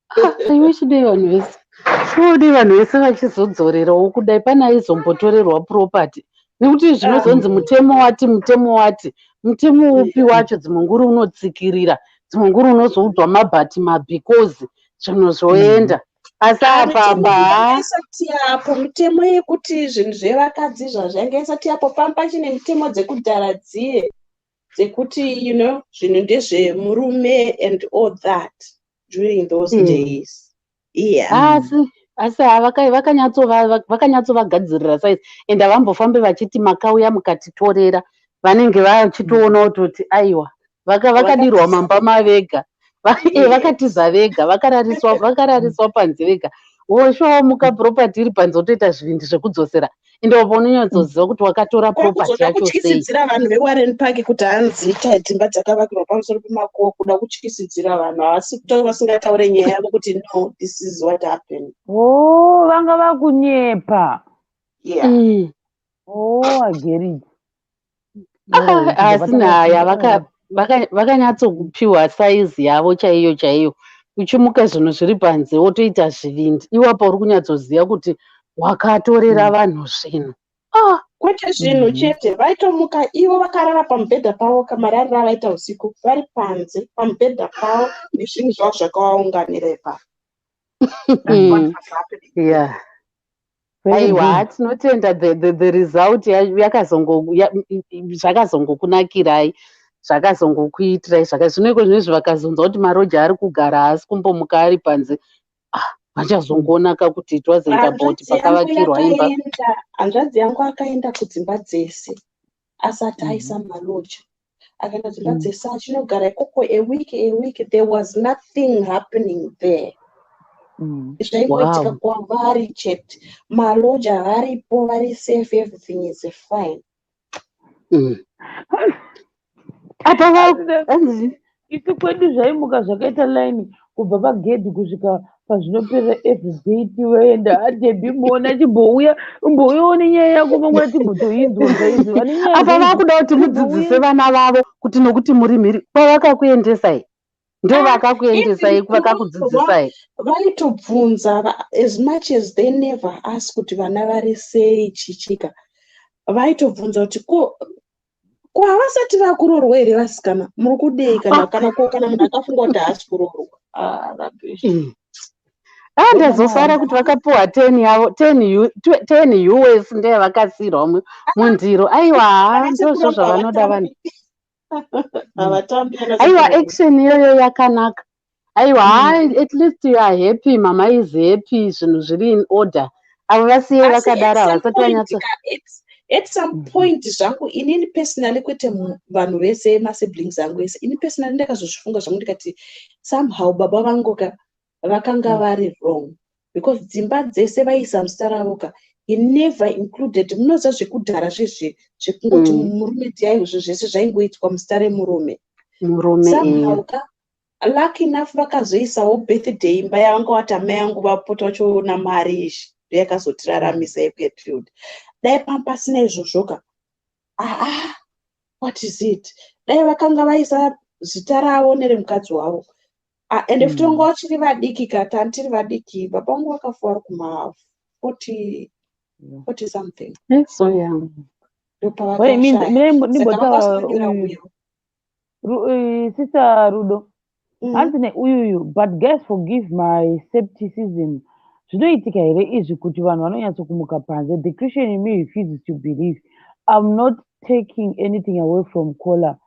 Ah, iwe, chidei vanhu vese, shuwa vanhu vese vachizodzorerawo kudai pane aizombotorerwa property, nekuti zvinozonzi mutemo wati, mutemo wati, mutemo upi wacho? Dzimwe nguri unotsikirira, dzimwe nguri unozoudzwa mabhati mabhikozi, zvinhu zvoenda. Asi Ah, apa mitemo apa yanga isati yapo, mitemo yekuti zvinhu zvevakadzi zvazvanga isati yapo. Pamba chine mitemo dzekudhara dziye dzekuti zvinhu ndezvemurume and all that during those days, yeah. Asi vakanyatsovagadzirira saizi, ende havambofambi vachiti makauya mukatitorera. Vanenge vachitoona kutoti aiwa, vakadirwa mamba mavega. Vakatiza vega, vakarariswa panze vega. Woshowomuka property iri panze, wotoita zvivindi zvekudzosera. Ende wabva unonyatsoziva kuti wakatora property Kwakuzoda yacho sei. kutyisidzira vanhu veWarren Park kuti hanzi dzimba dzakavakirwa pamusoro pemakuva, kuda kutyisidzira vanhu. Havasi kuto vasingataure nyaya yavo kuti, "No, this is what happened." Oh, vanga vakunyepa. Yeah. Oh, I get it. Ah, asi nhaya vakanyatsokupiwa saizi yavo chaiyo chaiyo. Uchimuka, zvinhu zviri panze, wotoita zvivindi. Iwapo uri kunyatsoziva kuti wakatorera vanhu zvinhu. Ah, Kwete zvinhu chete, vaitomuka ivo vakarara pamubhedha pavo, kamarariro avaita usiku vari panze pamubhedha pavo nezvinhu zvavo zvakavaunganira ipapo. That's what was happening. Yeah. Very Aiwa, good. tinotenda. The result zvakazongokunakirai, zvakazongokuitirai zvino iko zvinezvi vakazonzwa kuti maroja ari kugara, haasi kumbomuka ari panze, ah, vachazongoonaka kuti it wasn't about Hanzvadzi yangu pakavakirwa imba. Hanzvadzi yangu akaenda kudzimba dzese asati aisa maloja. Akaenda kudzimba dzese achinogara ikoko a week, a week. There was nothing happening there. Zvaingoitika kwavari chete. Maloja varipo, vari safe, everything is fine. Apa hanzi Isu kwedu zvaimuka zvakaita line kubva pagedhi kusvika pazvinoperera everyday. Tivoenda adhebhi muona, chimbouya, umbouyawo nenyaya yako mangwana, timbotoinzwa zvaizvo vane nyaya Apa dzaizvo. vakuda kuti mudzidzise vana vavo kuti nokuti muri mhiri kwavakakuendesai, ndo Ah, vakakuendesai, even vakakudzidzisai. Vaitobvunza as much as they never ask kuti vana vari sei, chichika vaitobvunza kuti ko havasati vakuroorwa here vasikana, muri kudei? Kana munhu akafunga kuti haasi kuroorwa. Ah, rubbish. Ah, ndazosara kuti vakapuwa 10 yavo, 10 US ndeyavakasiyirwa mundiro. Aiwa, ndozvo zvavanoda vanhu. Havatambi vana Aiwa, sekuru. Action iyoyo yakanaka. Aiwa, at least you are happy, mama is happy, zvinhu zviri in order. Avo vasiyei Asi vakadaro, at some havasati point vanyatso at some point zvangu inini personally, kwete vanhu vese, masiblings angu ese, ini personally ndakazozvifunga zvangu ndikati somehow baba vangu ka vakanga vari wrong, because dzimba dzese vaisa muzita ravo ka, he never included. Munoziva zvekudhara zvezve zvekungoti murume ndiyaizvo, zvese zvaingoitwa muzita remurume. Murume. Somehow ka, lucky enough vakazoisawo birthday imba yavanga vati amai angu vapota vachiona mari izvi, ndoyakazotiraramisa yekuAtfield. Dai panga pasina izvozvo ka, aa, what is it, dai vakanga vaisa zita ravo neremukadzi wavo. Ah, ende futi vanga vachiri vadiki ka, tani tiri vadiki. Baba vangu vakafa vari kuma 40, 40 something. So young. Wait, Ndopavakashaya. mine Saka ndimbotaura vakasonyora uyu will. Sister Rudo, hanzi neuyuyu, "But guys, forgive my skepticism. Zvinoitika here izvi kuti vanhu vanonyatsokumuka panze? The Christian in me refuses to believe. I'm not taking anything away from caller."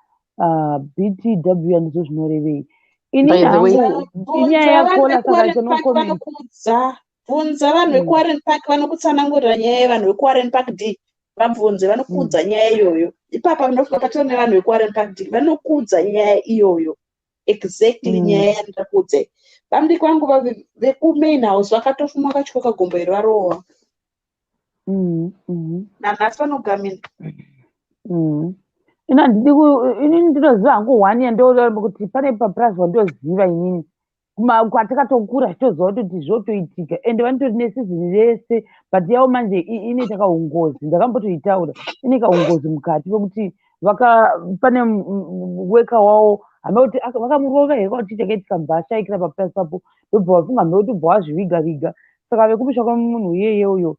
BTW, handizvo zvinorevei inini By the way- hangu. Inyaya yacaller, saka no comment. Vanokudza, bvunza vanhu vekuWarren Park, vanokutsanangurira nyaya yevanhu vekuWarren Park D. Vabvunze, vanokudza nyaya iyoyo ipapa. Vanofunga patori nevanhu vekuWarren Park D vanokudza nyaya iyoyo exactly. Nyaya yandakuudzai, vamudiki vangu vekumain house vakatofuma vakatyoka gombo iri varohwa. Nanhasi vanogamina. Ini handidi inini ndinoziva hangu one yandoona kuti pane papurazi wandoziva inini kwatakatokura tichitoziva kutoti zvotoitika, ende vanotori nesizini rese, but yavo manje inoita kaungozi. Ndakambotoitaura, ine kaungozi mukati pekuti vaka pane weka wavo, hama kuti vakamurova here, kuti chakaitika mubva ashaikira papurazi papo, ndobva vafunga mbe kuti bva wazviviga viga. Saka vekumusha kwemunhu iyeye uyo,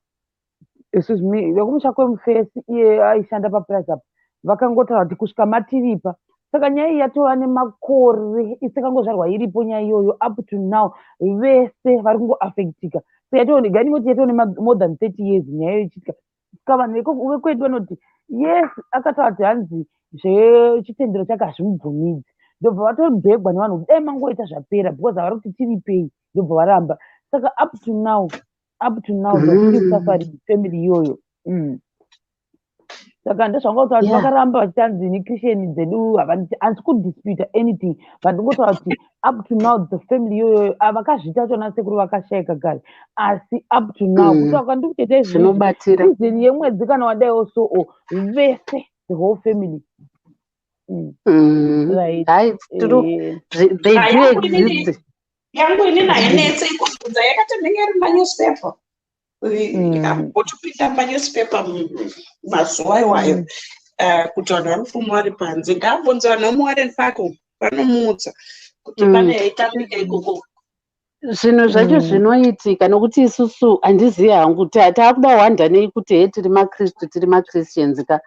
excuse me, vekumusha kwemufesi iye aishanda papurazi apo, vakangotaura kuti kusvika matiripa. Saka nyaya iyi yatova nemakore isakangozvarwa iripo nyaya iyoyo. Up to now vese vari kungoafectika. So ganingoti yatova more than 30 years nyaya iyoyo ichiitika. Saka vanhu vekwedu vanoti yes, akataura kuti hanzi zvechitendero chake hazvimubvumidzi, ndobva vatobhegwa nevanhu kuti dai mangoita zvapera, because havari kuti tiripei, ndobva varamba. Saka up to now, up to now, they're still suffering, family iyoyo. Saka ndozvanga kutaura kuti vakaramba vachitanzi nechristian dzedu handisi kudisputa anything, but ndingotaura kuti up to now the family iyoyo vakazviita chona sekuru vakashayika kare, asi up to now kutaura kwandiri kutoita izvozvi, Zvinobatira. Season yemwedzi kana wadaiwo, so vese, the whole family. Right. Hai, it's true. They do Yangu inini exist. Yangu inini hainetse ikubvunza, yakati ndinge iri manewspaper, ikambotopinda manewspaper mazuva iwayo, kuti vanhu vanofuma vari panze. Ngaabvunze vanhu vemuWarren Park umu, vanomuudza kuti pane yaitambika ikoko. Zvinhu zvacho zvinoitika nokuti isusu handizivi hangu, taakuda wanda nei kuti he tiri makristu, tiri machristians ka,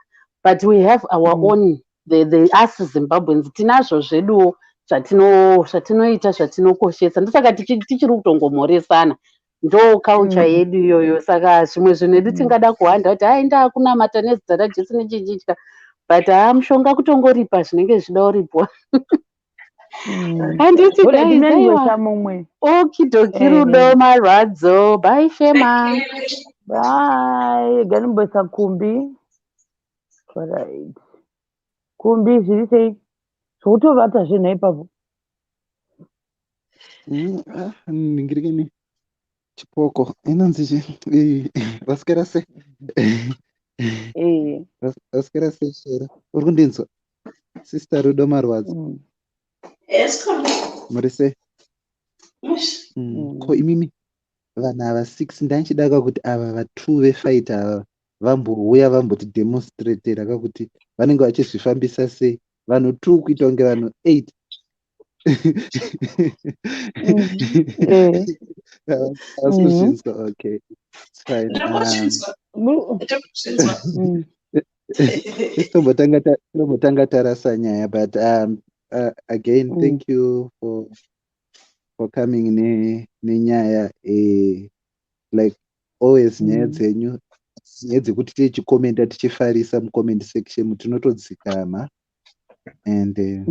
but we have our own, the us Zimbabweans tinazvo zveduwo zvatinoita, zvatinokoshesa. Ndosaka tichiri kutongomhoresana, ndo culture yedu iyoyo. Saka zvimwe zvinhu edu tingada kuhwanda kuti hai, ndaakunamata nezita raJesu nechichitya, but haa, mushonga kutongoripa zvinenge zvichida kuripwa. Handiti Alright, guys? Ndinangoisa Aiwa. mumwe. Okidoki, Rudo Marwadzo. Bye, Shema. Bye. Ganimboisa Kumbi. Alright. Kumbi, zviri sei? Zvokutovata zvenhu ipapo. Ah, ningirikeni chipoko inonzi chi vasikera sei? Vasikera sei, Shera? Uri kundinzwa, Sister Rudo Marwadzo? Mm. Yes, come. Muri sei? Mush. Ko imimi vanhu ava six, ndanchidaka kuti ava va2 vefight ava vambouya vambotidemonstratera kakuti vanenge vachizvifambisa sei, vanhu two kuita kunge vanhu eight. Havasi kuzvinzwa. Okay, it's fine. Ndiri kuzvinzwa. Ndiri kuzvinzwa. Tombotanga tarasa nyaya, but again, thank you for coming nenyaya. Like always, nyaya dzenyu, nyaya dzekuti tichikomenda, tichifarisa mucomment section, tinotodzikama and the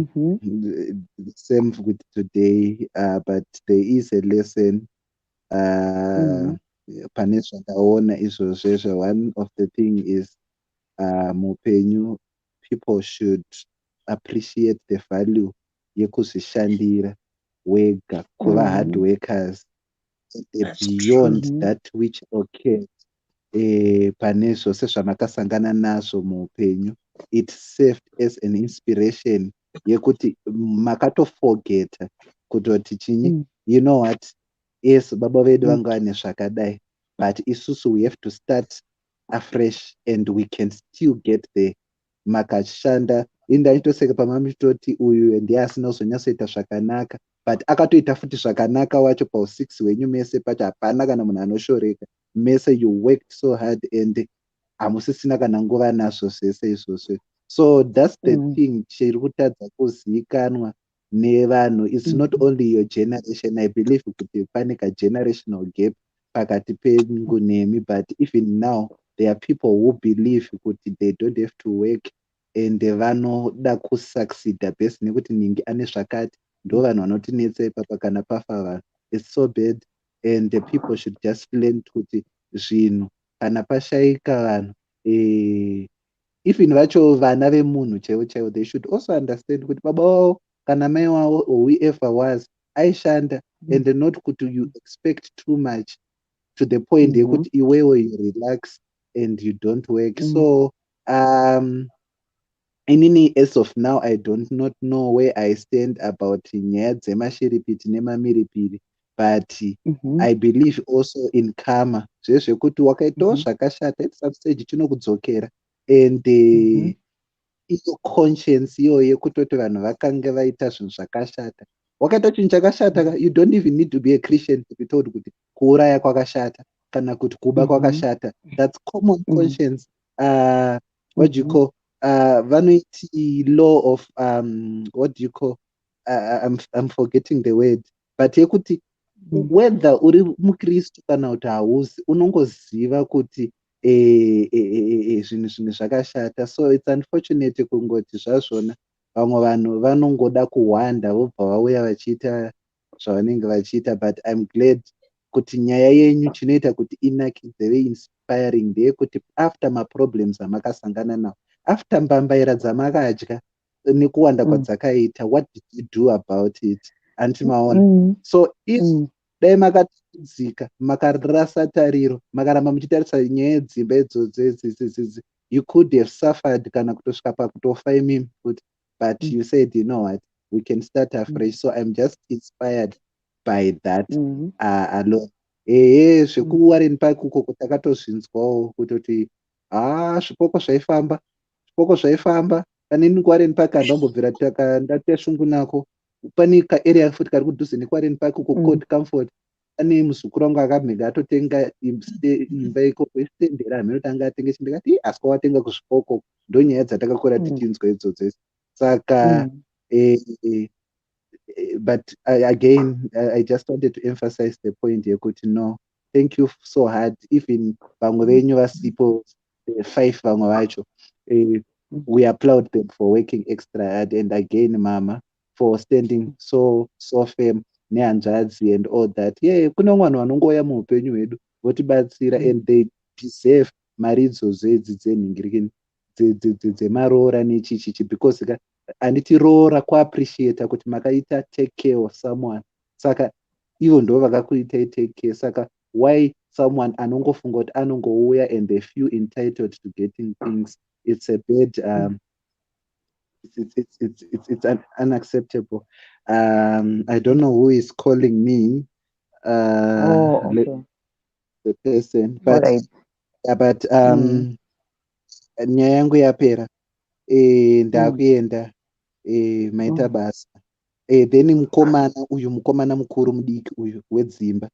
same with today, but there is a lesson pane zvandaona izvozvezvo. One of the thing is, muupenyu people should appreciate the value yekuzvishandira wega, kuva hard workers and beyond that which occurs pane zvose zvamakasangana nazvo muupenyu. It served as an inspiration yekuti makatoforgeta kutoti chinyi, you know what, yes, baba vedu vanga vane zvakadai, but isusu we have to start afresh and we can still get there. Makashanda. Indaitoseka pamamuchitoti uyu ndiye asina kuzonyatsoita zvakanaka, but akatoita futi zvakanaka wacho. Pau6 hwenyu mese pacho hapana kana munhu anoshoreka. Mese you worked so hard and hamusisina kana nguva nazvo zvese izvozvo. So that's the thing chiri kutadza kuzivikanwa nevanhu. It's not only your generation. I believe kuti pane kagenerational gap pakati pengu nemi, but even now there are people who believe kuti they don't have to work and vanoda kusucceeda best nekuti ningi ane zvakati. Ndo vanhu vanotinetsa ipapa kana pafa vanhu. It's so bad, and the people should just learn kuti zvinhu kana pashayika vanhu, even vacho vana vemunhu chaivo chaivo, they should also understand kuti baba wavo kana mai wavo or whoever was aishanda, and not kuti you expect too much to the point yekuti iwewe you relax and you don't work. So inini as of now I don't not know where I stand about nyaya dzemashiripiti nemamiripiri, but I believe also in karma, zvezvekuti wakaitawo zvakashata, at some stage chinokudzokera, and iyo conscience iyoyo yekutoti vanhu vakange vaita zvinhu zvakashata. Wakaita chinhu chakashata ka, you don't even need to be a Christian to be told kuti kuuraya kwakashata kana kuti kuba kwakashata. That's common conscience. What do you call, vanoiti law of what do you call, I'm forgetting the word, but yekuti whether uri mukristu kana kuti hauzi, unongoziva kuti zvinhu zvakashata. So it's unfortunate kungoti zvazvona vamwe vanhu vanongoda kuhwanda, vobva vauya vachiita zvavanenge vachiita. But I'm glad kuti nyaya yenyu chinoita kuti inakidze. inspiring ndeyekuti after maproblems amakasangana nawo, after mbambaira dzamakadya nekuwanda kwadzakaita, what did you do about it? Handiti maona? So if dai makatambudzika, makarasa tariro, makaramba muchitarisa nyaya yedzimba idzodzo idzidzi, you could have suffered kana kutosvika pakutofa imimi futi. But you said, "You know what, we can start afresh." So I'm just inspired by that alone. Ehe, zvekuWarren Park ukoko takatozvinzwawo kutoti haa, zvipoko zvaifamba, zvipoko zvaifamba. Pane kuWarren Park handambobvira ndaita shungu nako. Pane kaarea futi kari kudhuze nekuWarren Park uko called Comfort. Pane muzukuru wangu akamhega atotenga imba ikoko, istendera, hameno kuti anga atenge. Ndikati, "Asi kwawatenga kuzvipoko?" Ndo nyaya dzatakakura tichinzwa idzodzo. Saka but again, I just wanted to emphasize the point yekuti no, thank you so hard. Even vamwe venyu vasipo, five vamwe vacho, we applaud them for working extra hard, and again, mama, for standing so so firm nehanzvadzi and all that. Yeah, kune vamwe vanhu vanongouya muupenyu hwedu votibatsira and they deserve mari idzodzo idzi dzenhingirikini dzemaroora nechichichi, because ka handiti roora kuappreciata kuti makaita take care of someone. Saka ivo ndo vakakuitai take care. Saka why someone anongofunga kuti anongouya and they feel entitled to getting things? It's a bad it's unacceptable. I don't know who is calling me. Oh, okay. The person, but right. Yeah, but nyaya yangu yapera. Ndakuenda. Maita basa. Then mukomana uyu, mukomana mukuru, mudiki uyu wedzimba,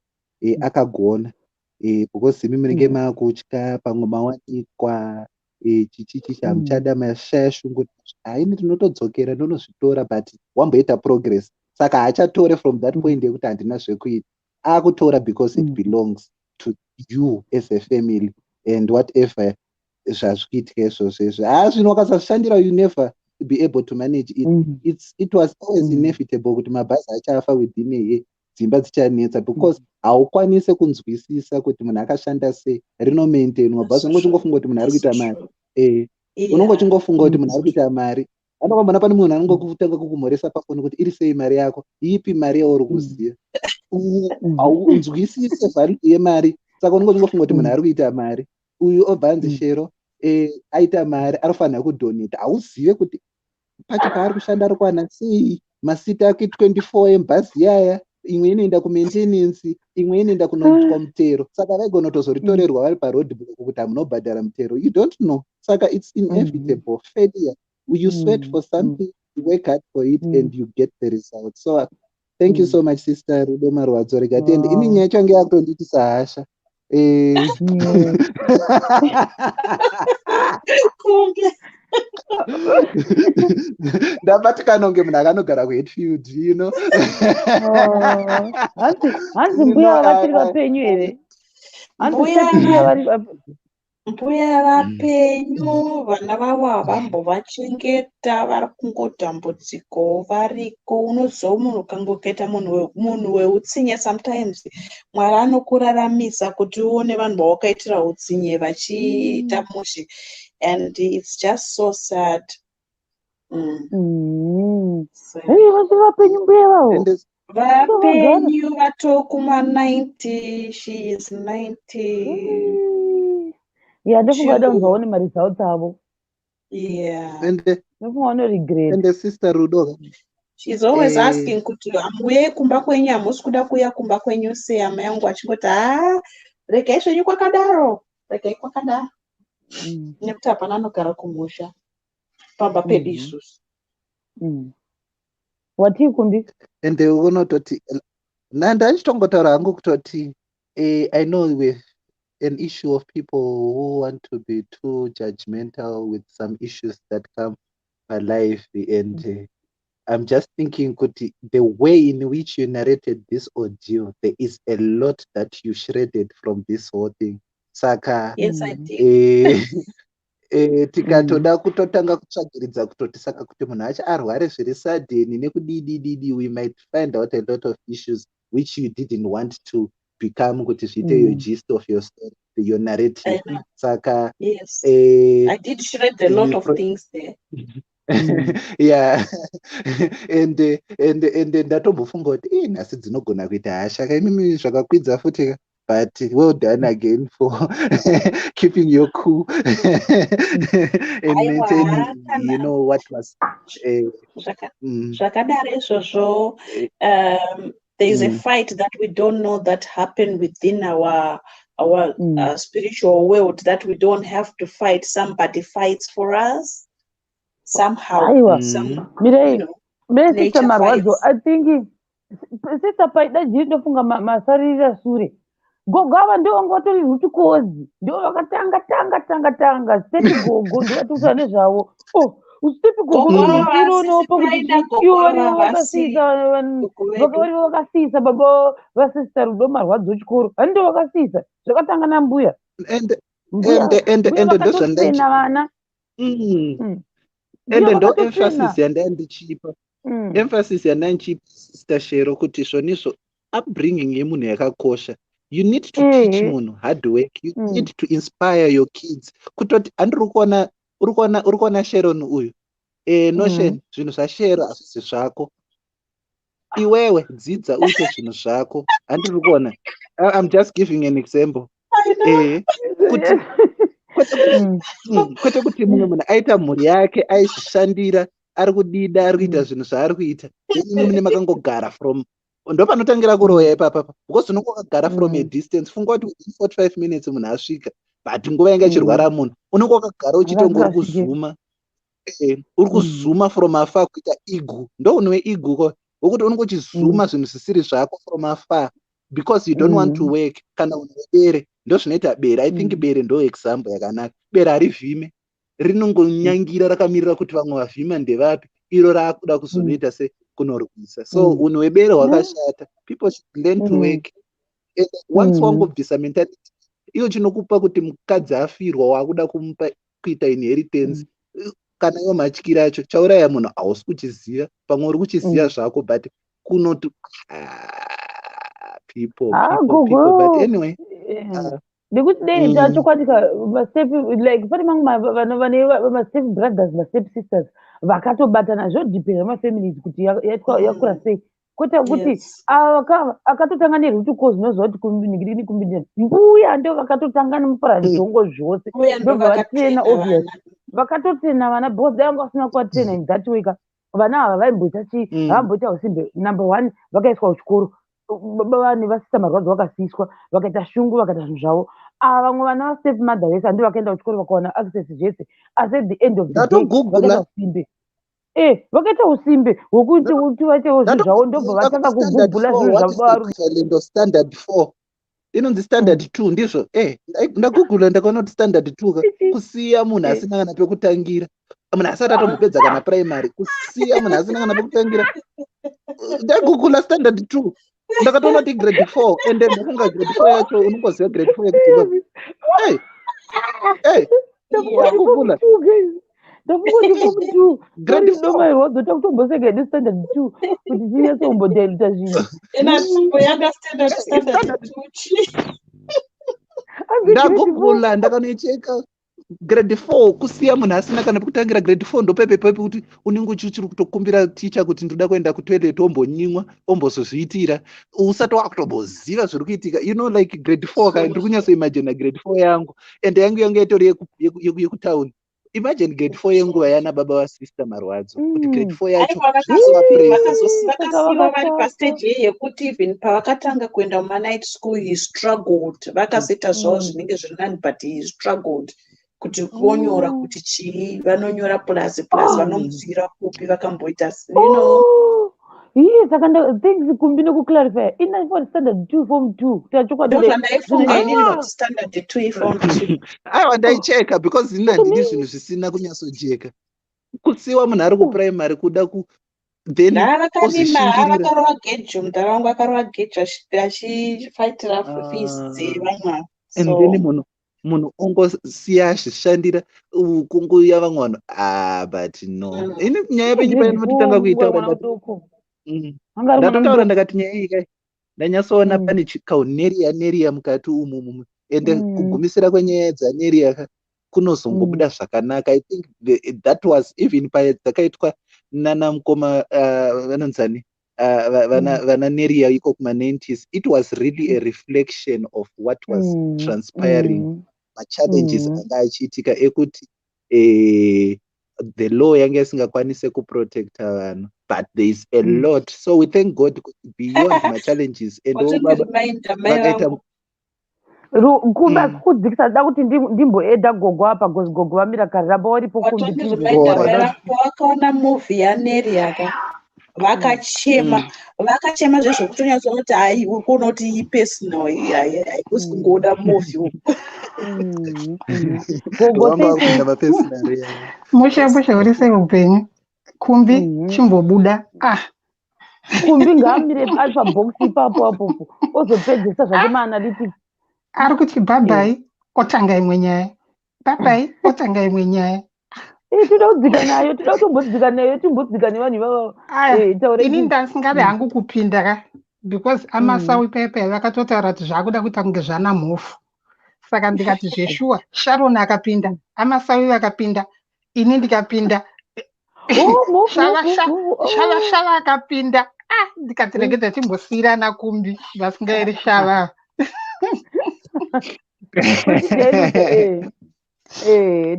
akagona, because imi munenge makutya pamwe mawanikwa chichichi, hamuchada, mashaya shungu. Haini, tinotodzokera ndonozvitora, but wamboita progress. Saka haachatore from that point yekuti handina zvekuita. Akutora because it belongs to you as a family and whatever zvazvikuitika izvozvo izvo. Haa, zvino wakasazvishandira, you never be able to manage it. It was always inevitable kuti mabhazi achafa within a year, dzimba dzichanetsa, because haukwanisi kunzwisisa kuti munhu akashanda sei, rinomaintainwa bhazi. Unonge uchingofunga kuti munhu ari kuita mari. Unonge uchingofunga kuti munhu ari kuita mari. Anokwambona pane munhu anongotanga kukumhoresa pafoni kuti, "Iri sei mari yako?" Ipi mari yauri kuziva? Haunzwisise value yemari. Saka unonge uchingofunga kuti munhu ari kuita mari uyu, obva anzi Shero aita mari, anofanira kudonata. Hauzive kuti pacho paari kushanda ari kuwana sei. Masita ake 24 emubhazi yaya, imwe inoenda kumaintenance, imwe inoenda kunoitwa mutero. Saka vaigona kutozoritorerwa vari paroad block kuti hamunobhadhara mutero. You don't know. Saka it's inevitable failure. You sweat for something, you work hard for it and you get the result. So thank you so much, Sister Rudo Marwadzo. Rega tiende. Ini nyaya yacho yange yakutondiitisa hasha. Kunge Ndabatikana kunge munhu akanogara kuHatfield. Oh, hanzi mbuya vachiri vapenyu here? Hanzi mbuya vari Mbuya vapenyu, vana vavo havambovachengeta, vari kungodambudziko variko. Unoziva munhu ukangoita munhu weutsinye, sometimes Mwari anokuraramisa kuti uone vanhu vawakaitira utsinye vachiita mushe, and it's just so sad. So, Hei, vachiri vapenyu mbuya vavo? Vapenyu, vatokuma 90. She is 90. Ya, ndofunga vada kunzi vaone maresults avo. Ndofunga vanoregret. Ende Sister Rudo, She's always asking kuti hamuyei kumba kwenyu, hamusi kuda kuuya kumba kwenyu sei? Hama yangu achingoti, "Haa, regai zvenyu kwakadaro, regai kwakadaro," nekuti hapana anogara kumusha pamba pedu isusu. Watii kumbi? Ende unototi ndandichitongotaura hangu kutoti I know with an issue of people who want to be too judgmental with some issues that come alive, and I'm just thinking kuti the way in which you narrated this ordeal, there is a lot that you shredded from this whole thing. Saka Yes, I did. Tikatoda kutotanga kutsvagiridza kutoti saka kuti munhu acho arware zviri sudden nekudidididi, we might find out a lot of issues which you didn't want to become kuti zviite your gist of your story. your narrative. I know. Saka Yes. I did shred a lot you of things there. Yeah, and ndatombofunga kuti ii, nhasi dzinogona kuita hasha kaimimi zvakakwidza futi ka, but well done again for keeping your cool and Aiwa, maintaining kana what was zvakadaro izvozvo, there is a fight that we don't know that happened within our spiritual world that we don't have to fight. Somebody fights for us somehow. Aiwa. Some Mirai. Mirai, Sister nature Marwadzo. fights. I think Sister Paida jiri, ndofunga masarira sure. Gogo ava ndo vanga vatori root cause, ndo vakatanga tanga tanga tanga step gogo, ndo vatikutaura nezvavo. Oh, step gogo. Gogo Inonopa ava, kuti Paida, gogo ivo varivo ava havasi vakasiisa gogo vedu. Varivo vakasiisa baba vaSister Rudo Marwadzo chikoro, hani ndo vakasiisa zvakatanga nambuya. And Mbuya and mbuya and vakatotraina vana. And Mbuya ndo vakatotraina. emphasis yandandichipa, emphasis yandandichipa, Sister Shero, kuti zvonizvo upbringing yemunhu yakakosha. You need to teach munhu hard work. You need to inspire your kids. Kutoti handiri kuona, uri kuona, uri kuona Sharon uyu, notion zvinhu zvaShero hazvisi zvako. Iwewe dzidza uite zvinhu zvako. Handiri kuona, I'm just giving an example. I know. Kuti kwete kuti kwete kuti mumwe munhu aita mhuri yake, aizvishandira, ari kudida, ari kuita zvinhu zvaari kuita, then imi mune makangogara from, ndo panotangira kuroya ipapapa, because unonge wakagara from a distance. Funga kuti within 45 minutes munhu asvika, but nguva yanga ichirwara munhu unenge wakagara uchitonge uri Akasasvike. kuzuma, uri kuzuma from afar, kuita igu ndo unwe igu ko wokuti unenge uchizuma zvinhu zvisiri zvako from afar because you don't want to work. Kana unhu webere, ndo zvinoita bere, I think. Bere ndo example yakanaka. Bere harivhime, rinongonyangira rakamirira kuti vamwe vavhima ndevapi, iro raakuda kuzonoita se kunorwisa. So unhu hwebere hwakashata. People should learn to work, and once wangobvisa mentality iyo, chinokupa kuti mukadzi afirwa waakuda kumupa kuita inheritance, kana iwo matyira acho chauraya munhu hausi kuchiziva, pamwe uri kuchiziva zvako, but kunoti, ah, people, Ah, people, people, but gogo. anyway. Nekuti dei tachokwadi ka, mastep, like pane mamwe vane mastep brothers, mastep sisters vakatobatana. Zvodhipenda mafamilies kuti yakura sei, kwete kuti ava akatotanga neroot cause. Unoziva kuti kumbinigiri kumbinigiri, mbuya ndo vakatotanga nemuparanzongo zvose. Mbuya ndo Ndobva vatraina. vakatraina Obvious vana. Vakatotraina vana, because dai vanga vasina kuvatraina in that way ka, vana ava vaimboita chii? Vamboita usimbe. Number one, vakaiswa kuchikoro, baba vane vaSister Marwadzo vakasiiswa, vakaita shungu, vakaita zvinhu zvavo. Ava vamwe vana vastep mother vese handi vakaenda kuchikoro, vakawana access zvese, asi at the end of the day Ndatogoogle. vakaita usimbe, vakaita usimbe hwekuti kuti vaitewo zvinhu zvavo, ndobva vatanga Standard kugugula four, zvinhu what is zvababa the equivalent of standard four? Inonzi standard two, ndizvo? Ndagugula, ndakaona kuti standard two ka, kusiya munhu asina kana pekutangira, munhu asati atombopedza kana primary, kusiya munhu asina kana pekutangira. Ndagugula standard two, ndakatoona kuti grade four, ende ndafunga grade four yacho, unongoziva grade four yekuZimbabwe. Hey, hey, ndagugula. Ndafunga kuti form two. Grade four. Domairwadzo takutomboseka hedu standard two kuti tinyatsombodhailita zvinhu. Ena tsvimbo yanga standard Standard. two chi? Ndagugula, ndakanoicheka grade four, kusiya munhu asina kana pekutangira. Grade four ndopepe pepe kuti unenge uchiri kutokumbira ticha kuti ndoda kuenda kutoilet, ombonyimwa, ombozozviitira usati wakutomboziva zviri kuitika, like grade four ka. Ndiri kunyatsoimagina grade four yangu, ende yangu yanga itori yekutauni. Imagine grade four yenguva yana baba vaSister Marwadzo, kuti grade four yacho Aiwa, zvisina vakasiyiwa vari pastage yekuti even pavakatanga kuenda mumanight school, he struggled. Vakazoita zvavo zvinenge zviri nani, but he struggled kuti vonyora kuti chii, vanonyora plus plus, vanomutswira kupi, vakamboita Iye, saka thanks Kumbi nekuclarify. Ina standard two, form two, tachokwadi. Ndozvandaifunga inini, kuti standard two iform two. Aiwa, ndaicheka because ini handidi zvinhu zvisina kunyatsojeka. Kusiwa munhu ari kuprimary, kuda ku then Ndavakarima. ozvishingirira. Vakarova gejo, mudhara wangu akarova gejo achifaitira fees dzevamwe ava. And So then munhu ongosiya azvishandira, kungouya vamwe vanhu, ah, but no. Ini nyaya penyu painototanga kuitaura, Mwana mudoko. Ndatotaura, ndakati nyaya iyi kai ndanyatsoona pane chikauneriya neriya mukati umu. Ende kugumisira kwenyaya dzaNeria kunozongobuda zvakanaka. I think that was even padzakaitwa nana mukoma vanonzani, vana Neria iko kuma-90s. It was really a reflection of what was transpiring, machallenges anga achiitika ekuti the law yanga isingakwanise kuprotecta vanhu, but there is a lot. So we thank God kuti beyond machallenges and vakaita Kumba kudzikisa da kuti ndimboedha gogo apa, gozi gogo vamira kare, ramba waripo. Pawakaona movie yaNeria ka, vakachema, vakachema zvezvokutonyatsoona kuti hai, uri kuona kuti ipersonal, haikusi kungoda movie. Gogo. Mushe mushe, uri sei upenyu? Kumbi, chimbobuda ah. Kumbi ngaamire ari pabox ipapo apopo, ozopedzesa zvake maanalytics. Ari kuti bye bye, otanga imwe nyaya, bye bye, otanga imwe nyaya. Toda kudzika nayo, toda kutombodzika nayo, timbodzika nevanhu ivavo. Ini ndasingade hangu kupinda ka, because amasawi paipai vakatotaura kuti zvakuda kuita kunge zvana mhofu. Saka ndikati zveshuwa, Sharon akapinda, amasawi vakapinda, ini ndikapinda, Shava Shava akapinda. Ah, ndikati regedza timbosiyirana Kumbi vasingaeri Shava.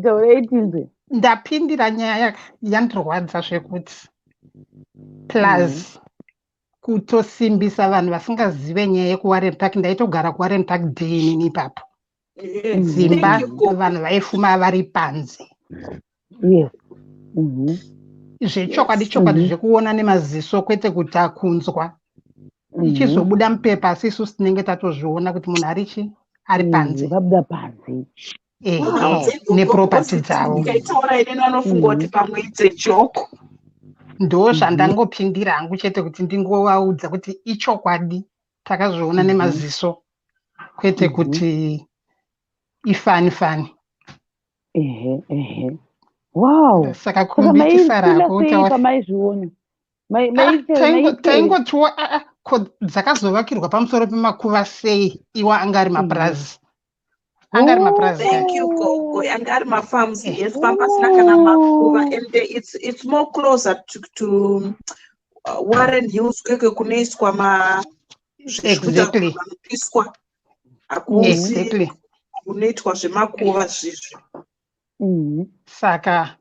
Taurai tinzwe. Ndapindira nyaya yandirwadza zvekuti plus kutosimbisa vanhu vasingazive nyaya yekuWarren Park. Ndaitogara kuWarren Park D inini ipapo. Dzimba vanhu vaifuma vari panze. Zvechokwadi chokwadi, zvekuona nemaziso, kwete kuti akunzwa ichizobuda mupepa, asi isusu tinenge tatozviona kuti munhu ari chi ari panze. Vabuda panze. Neproperty dzavo. Ndikaitaura inini vanofunga kuti pamwe it's a joke. Ndo zvandangopindira hangu chete, kuti ndingovaudza kuti ichokwadi, takazviona nemaziso, kwete kuti ifunny funny. Ehe ehe, wow. Saka Kumbi, tisarako. Pamaizviona? Taingotiwo ko dzakazovakirwa pamusoro pemakuva sei, iwa anga ari mapurazi, anga ari mapurazi. Thank you, gogo. Anga ari mafarms, yes, pambasina kana makuva, and it's more closer to Warren Hills kweke kunoiswa ma vanopiswa, hakusi kunoitwa zvemakuva zvizvi. Saka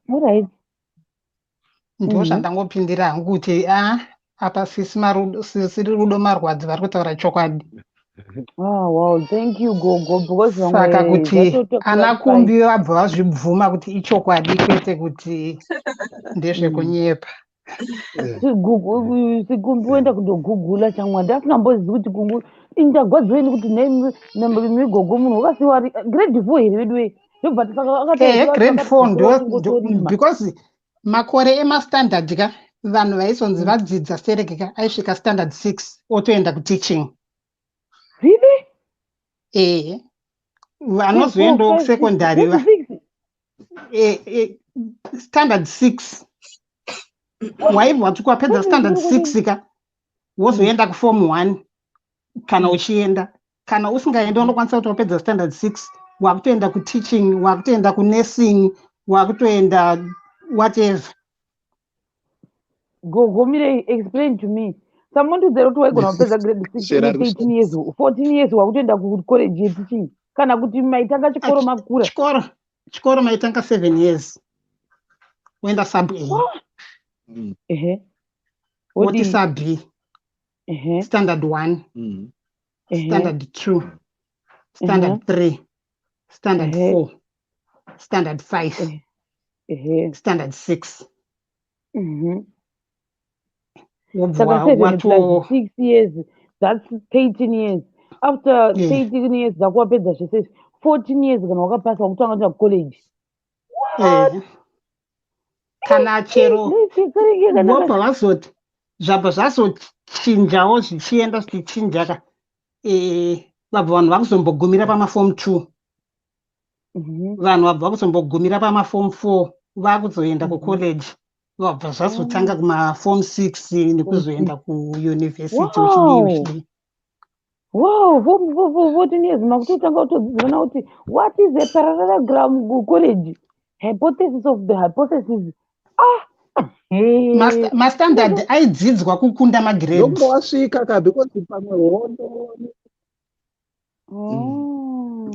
ndo zvandangopindira hangu kuti a apa sisi Rudo Marwadzi vari kutaura chokwadi. Oh, wow. Thank you, gogo, because saka kuti ana Kumbi vabva vazvibvuma kuti ichokwadi, kwete kuti ndezvekunyepa. Sikumbi woenda kundogugula chamwandi asingambozivi kuti kungu indagwadziweni kuti nemigogo munhu wakasiwa ari grade 4 here vedu wei, ndobva Grade 4 ndo because makore emastandard ka, vanhu vaizonzi vadzidza stereke ka, aisvika standard 6 otoenda kuteaching. Really? Ehe, vanozoendawo kusecondary va standard 6, waibva kuti kwapedza standard 6 ka, wozoenda kuform 1 kana uchienda. Kana usingaendi, unokwanisa kuti wapedza standard 6 wakutoenda kuteaching, wakutoenda kunursing, wakutoenda whatever. Gogo, mirei, explain to me. Samundiudzera kuti waigona kupedza grade 6 Shera une 13 years, 14 years, wakutoenda kucollege yeteaching, kana kuti maitanga chikoro makura? Chikoro maitanga 7 years, woenda sub A. Woti Wodii? Sub B, standard 1, standard 2, standard 3, standard 4, standard 5, standard 6. Wobva Saka 7 plus wato 6 years, that's 13 years. After 13 years dzako wapedza zvese izvi, 14 years kana wakapasa, wakutanga kuenda kucollege. Kana chero vobva vazoti zvabva zvazochinjawo, zvichienda zvichichinja ka, vabva vanhu vakuzombogumira pamaform 2, vanhu vabva vakuzombogumira pamaform 4, vakuzoenda kucollege, vabva zvazotanga kumaform 6 nekuzoenda kuuniversity, uchidii, uchidii. Wow, 14 years makutotanga kutodzidzirana kuti what is a parallelogram college, hypothesis of the hypothesis. Ah. Mastandard aidzidzwa kukunda magrade. Ndokunge wasvika ka, because pamwe hondo. Oh.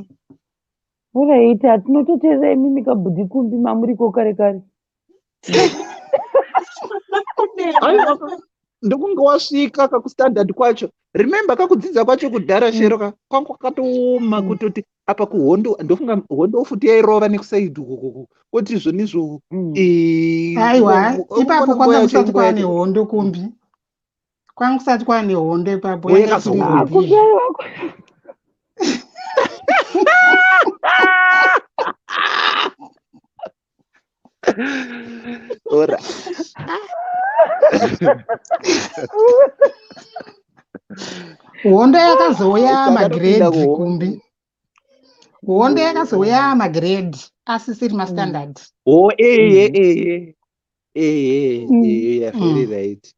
Alright, hatinototeerera imimi kabhudhi kumbi mamuriko kare kare. Aiwa, ndokunge wasvika kakustandard kwacho. Remember, kakudzidza kwacho kudhara, Shero, ka kwanga kwakatooma. Kutoti apa kuhondo, ndofunga hondo futi yairova nekusaidi ukoko, koti izvonizvo. Aiwa, ipapo kwanga kusati kwaane hondo kumbi, kwanga kusati kwaane hondo ipapo. Uye yanga isiri yakazouya. hondo. Kumbi aiwa. Ora. Hondo yakazouya Saka topinda magrade kuhondo. kumbi. Hondo yakazouya magrade, asisiri mastandard. Oh, eye, eye eye. Eye, you're very right.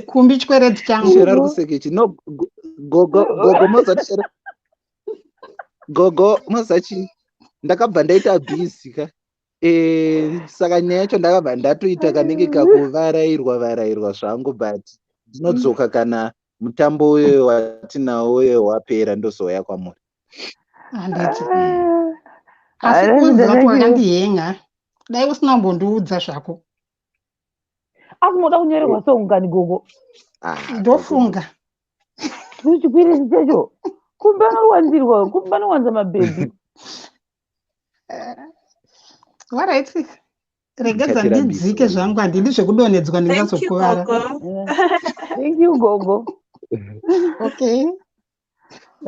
Kumbi, chikwereti changu. Shero ari kusekechi no gogo, gogo mozati, Shero, gogo mozachi, ndakabva ndaita busy ka. Saka nyaya yacho ndakabva ndatoita kanenge kakuvarairwa varairwa zvangu, but ndinodzoka kana mutambo uyo watinawo uyo wapera, ndozouya kwamuri. Handiti? Ah, Asi ah, kuziva kuti wakandihenga, dai usina kumbondiudza zvako. Asi moda kunyorerwa song kani, gogo? Ah, gogo. Ndofunga. Chikwereti chacho kumbi anowanzirwa, kumbi anowanza mabhebhi. Alright, regedza Ndichatirambisa ndidzike uyu. zvangu, handidi zvekudonhedzwa. Thank you, Ndingazokuvara. Gogo. Thank you, gogo. Okay.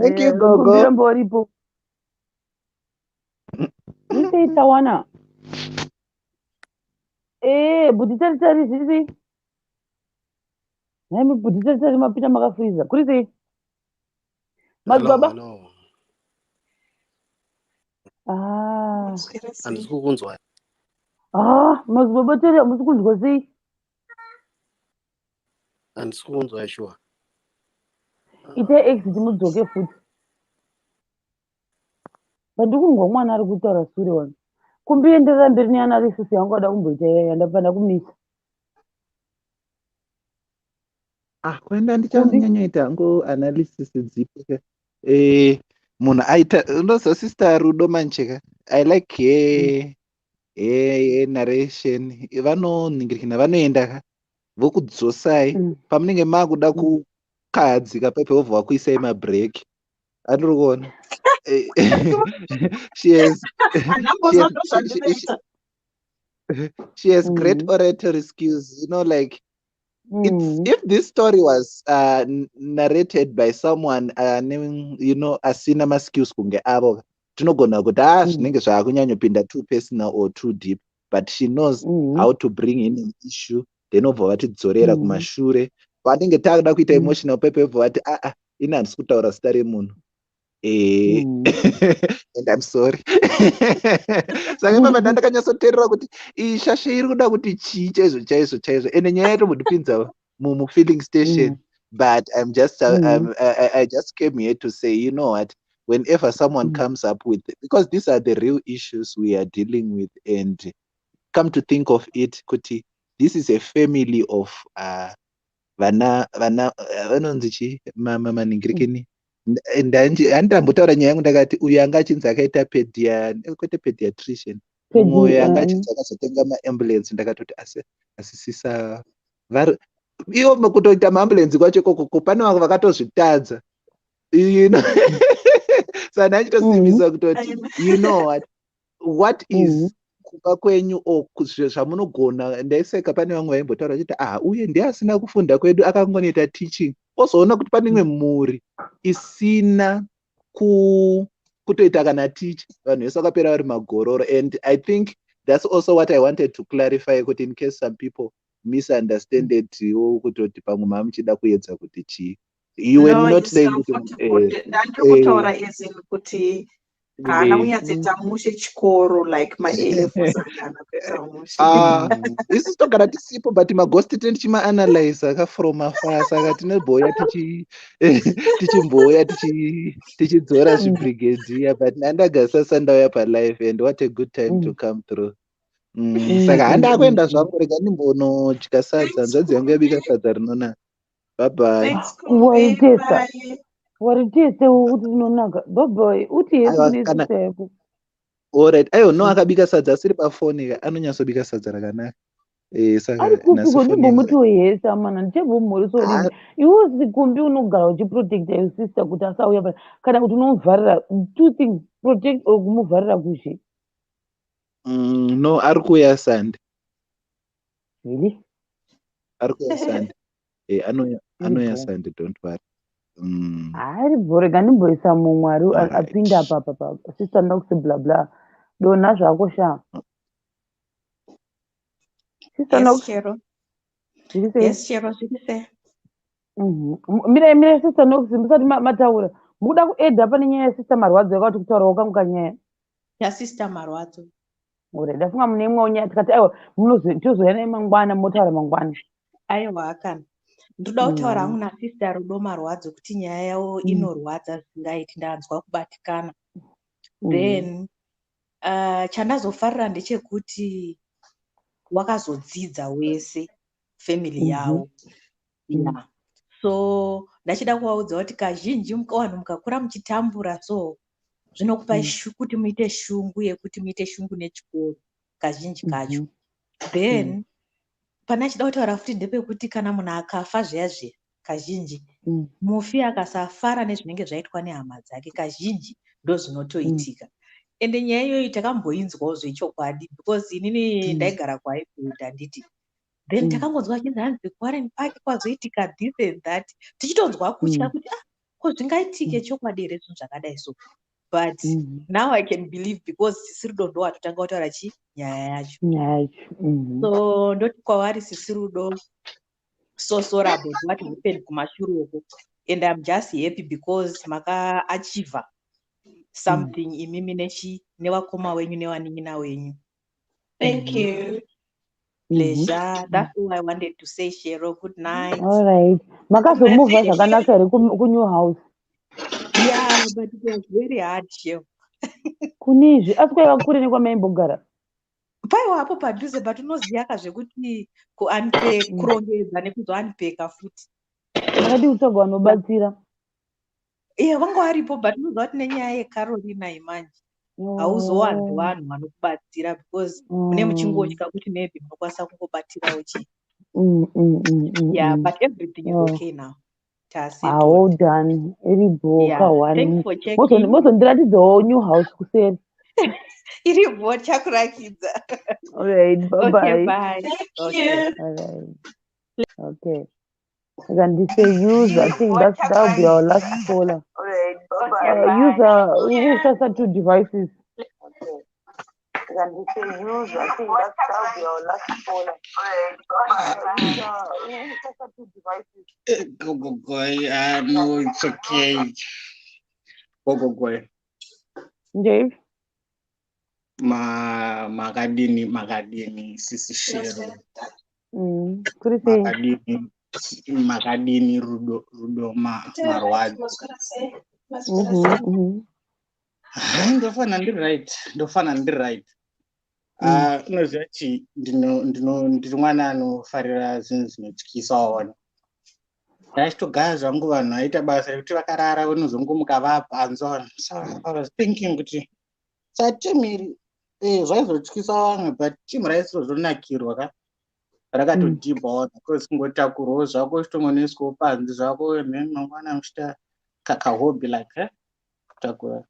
Thank you, gogo. Kumbira mboripo isei tawana. Bhuti tari tari, zviri sei nhaimi? Bhuti tari tari, mapinda makafuriza, kuri sei? Hello, Madzibaba. Hello. Ah. Maswera sei? Handisi kukunzwa. Ah, madzibaba tari, hamusi kunzwa sei? Handisi kukunzwa sure. Itai exit mudzoke futi. Pandikunzwa mwana ari kutaura sure wani. Kumbienderera mberi neanalysis yangu ada kumboita yaya, ndabva ndakumisa. Ah, kuenda ndichanyanyoita hangu analysis dzipi ka. Munhu aita unoziva Sister Rudo Mancheka, I like her narration. Vanonhingirikina, vanoenda ka, vokudzosai pamunenge makuda kukahadzika pepe, vobva vakuisai mabreak andiri kuona. She has Handambozwa, ndozvandinoita. She has great oratory skills, like it's if this story was narrated by someone asina maskills kunge avo, tinogona kuti ah, zvinenge zvaakunyanyopinda too personal or too deep, but she knows how to bring in an issue, then obva vatidzorera kumashure vanenge takuda kuita emotional pepe, obva vati, "Aa, ini handisi kutaura zita remunhu." And I'm sorry. Saka ipapa ndandakanyatsoteerera kuti iyi shasha iri kuda kuti chii chaizvo chaizvo chaizvo, ende nyaya yatombondipinza mufilling station. But I'm just I just came here to say, you know what, whenever someone comes up with, because these are the real issues we are dealing with, and come to think of it kuti this is a family of vana vana vanonzi chii, maningirikini, handambotaura nyaya yangu, ndakati uyu anga achinzi akaita pedia, kwete pediatrician, mumwe uyu anga achinzi akazotenga maambulance. Ndakatoti asi sisa vari ivo kutoita maambulance kwacho ikoko, pane vamwe vakatozvitadza. Saka ndachitosimbisa kutoti, you know what is kuba kwenyu or zvamunogona. Ndaiseka pane vamwe vaimbotaura vachiti, "Ah, uye ndiye asina kufunda kwedu, akangonoita teaching." Ozoona kuti pane imwe mhuri isina kutoita kana teacher, vanhu vese vakapera vari magororo. And I think that's also what I wanted to clarify, kuti in case some people misunderstanded wo kutoti pamwe mamuchida kuedza kuti chii, you were No, not it's saying kuti comfortable. Ndandiri kutaura as in kuti Haana kunyatsoita mushe chikoro, like ma-A-levels haana kuita mushe. Ah, isu togara tisipo, but maghost tichimaanalyza ka from afar, saka tinobhoya tichimboya tichidzora zvibrigadier, but ndandagasasa ndauya palive, and what a good time to come through. Saka handakuenda zvangu, rega ndimbonodya sadza. Hanzvadzi yangu yabika sadza rinonaka. Bye bye. Thanks, Kumbi. Waitesa. Bye. Waritese kuti rinonaka. Bye bye, uti hesi Aiwa, kune kana sister yako. Alright, aiwa, no, akabika sadza asiri pafoni ka, anonyatsobika sadza rakanaka. Saka Ari nhasi kupiko? foni yangu Ndimbomuti hesi amana, ndichambomhoresa. Ah, Odini iwe sikumbi, unogara uchiprotecta your sister kuti asauya pa, kana kuti unomuvharira? Two things, protect or kumuvharira kuzhe. No, ari kuuya Sunday. Really? Ari kuuya Sunday. Anouya Iri anouya bho. Sunday, don't worry. Ari bho, rega ndimboisa mumwe ari apinda apa pa Sister Nox, bla bla, donha zvako sha, Sister Yes, Nox. Shero. Zviri sei? Yes, Shero, zviri sei? Mirai, mirai, Sister Nox, musati mataura, mukuda kuedha pane nyaya yasister Marwadzo yakati kutaurawo kangu kanyaya. Yasister Marwadzo? Ore, ndafunga mune imwewo nyaya, tikati aiwa, tozouya naye mangwana, motaura mangwana. Aiwa kana, ndoda kutaura hangu nasister Rudo Marwadzo kuti nyaya yavo inorwadza zvisingaiti, ndanzwa kubatikana. Then chandazofarira ndechekuti wakazodzidza wese family yavo. Yeah, so ndachida kuvaudza kuti kazhinji vanhu mukakura muchitambura, so zvinokupai kuti muite shungu yekuti muite shungu nechikoro kazhinji kacho. Then pane achida kutaura futi ndepekuti kana munhu akafa zviya zviya, kazhinji mufi akasafara nezvinenge zvaitwa nehama dzake, kazhinji ndo zvinotoitika. Ende nyaya iyoyi takamboinzwawo zvechokwadi, because inini ndaigara kuHighfield, handiti? Then takangonzwa achinzi hanzi kuWarren Park kwazoitika this and that, tichitonzwa kutya kuti, ah, ko zvingaitike chokwadi here zvinhu zvakadai? So but now I can believe, because Sisi Rudo ndo watotanga kutaura chi nyaya yacho. Nyaya yacho. So ndoti kwavari, Sisi Rudo, so sorry about what happened kumashure uko, and I'm just happy because makaachieva something imimi nechi nevakoma wenyu nevanin'ina wenyu. Thank you. Pleasure. That's all I wanted to say, Shero. Good night. All right, makazomuvha zvakanaka here kunew house? Yeah, but it was very hard, Shero. Kune izvi, asi kwaiva kure nekwamaimbogara? Paiwa hapo padhuze, but unoziyaka zvekuti kuunpack, kurongedza nekuzounpacka futi. Makadi kutsvaga vanobatsira? Iye vanga varipo, but unoziva kuti nenyaya yeCorona imanje hauzowanzi vanhu vanokubatsira, because mune muchingotya kuti maybe munokwanisa kungobatirawo chii. Yeah, but everything is okay now. Ah, well done, iribo. Yeah, thanks for checking. Mozondiratidzawo new house kuseri. Iribo, chakurakidza. Alright, bye. Okay. Bye. Bye. Thank Okay. you. Alright, okay, I can say use, I think that will be our last caller. User, use two devices. I can say use, I think that will be our last caller. User, use two devices. Go go go. No, it's okay. Go go go. Dave. Ma makadini, makadini, Sisi Shero? Kuri sei? Makadini, makadini, Rudo Marwadzo? Hai, ndofana ndiri right, ndofana ndiri right. Ah, unoziva chi ndiri mwana anofarira zvinhu zvinotyisa, waona. Ndachitogaya zvangu, vanhu vaita basa rekuti vakarara vanozongomuka vapanzwa vanhu. So I was thinking kuti satimu iri zvaizotyisa vamwe, but timu raisozonakirwa ka, rakatodhibha waona, because kungotakurwawo zvako uchitongonoiswawo panze zvako, and then mangwana muchiita kakahobby like kutakura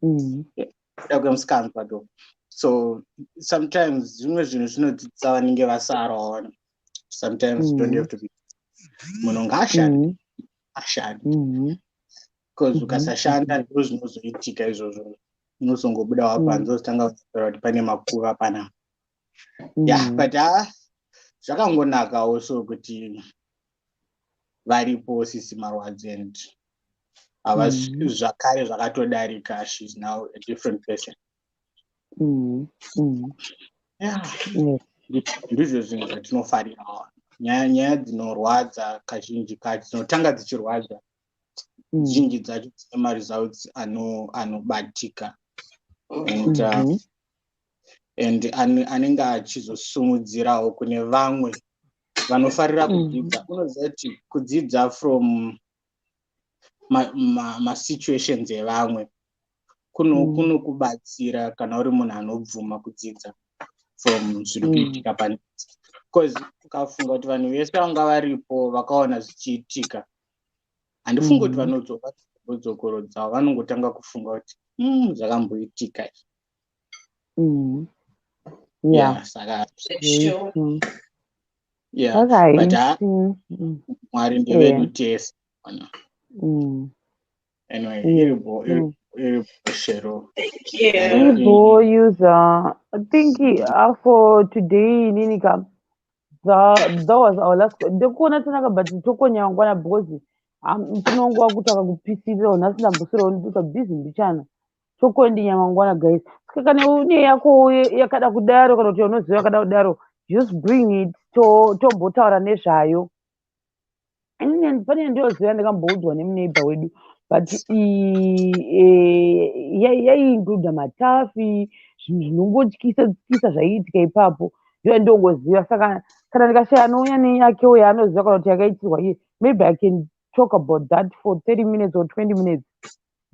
kuda kwemusikanzwa to. So sometimes zvimwe zvinhu zvinodzidzisa vanenge vasara, waona. Sometimes you don't have to be, munhu ngaashande, ashande, because ukasashanda ndo zvinozoitika izvozvo, unozongobuda wapanze, wozotanga kutaura kuti pane makuva panapa. Yeah, but ha, zvakangonakawo so kuti varipo Sisi Marwadzo, and Havasi zvakare zvakatodarika. She's now a different person. Yeah. Ndizvo zvinhu zvatinofarirawo. Nyaya dzinorwadza kazhinji kacho dzinotanga dzichirwadza, zhinji dzacho dzine maresults anobatika and and anenge achizosumudzirawo kune vamwe vanofarira kudzidza. Unoziva kuti kudzidza from masituations evamwe kunokubatsira kana uri munhu anobvuma kudzidza from zviri kuitika pane, because ukafunga kuti vanhu vese vanga varipo vakaona zvichiitika, handifungi kuti vanodzokorodzawo. Vanongotanga kufunga kuti zvakamboitika izvi." Yeah, saka Very true. Yeah, but Mwari ndevedu tese. Ona. Anyway, iripo, iripo, Shero. Thank you. Iripo, user. I think for today, Ninika, that was our last. Ndikuona tanaka, but tokonya mangwana because tinonguva kutaka kupisirira nhasi. Ndamboswerawo ndikuita busy mbichana. Tokondinya mangwana, guys. Saka kana une yako yakada kudaro, kana kuti unoziva yakada kudaro, just bring it, tombotaura nezvayo. Inini pane ndinoziva ndakamboudzwa nemuneighbor wedu, but yaiincluda matafi, zvinhu zvinongotyisa tyisa zvaiitika ipapo. Ndiyo ndongoziva. Saka kana ndikashaya anouya neyakewo yaanoziva kana kuti yakaitirwa iye, maybe I can talk about that for 30 minutes or 20 minutes,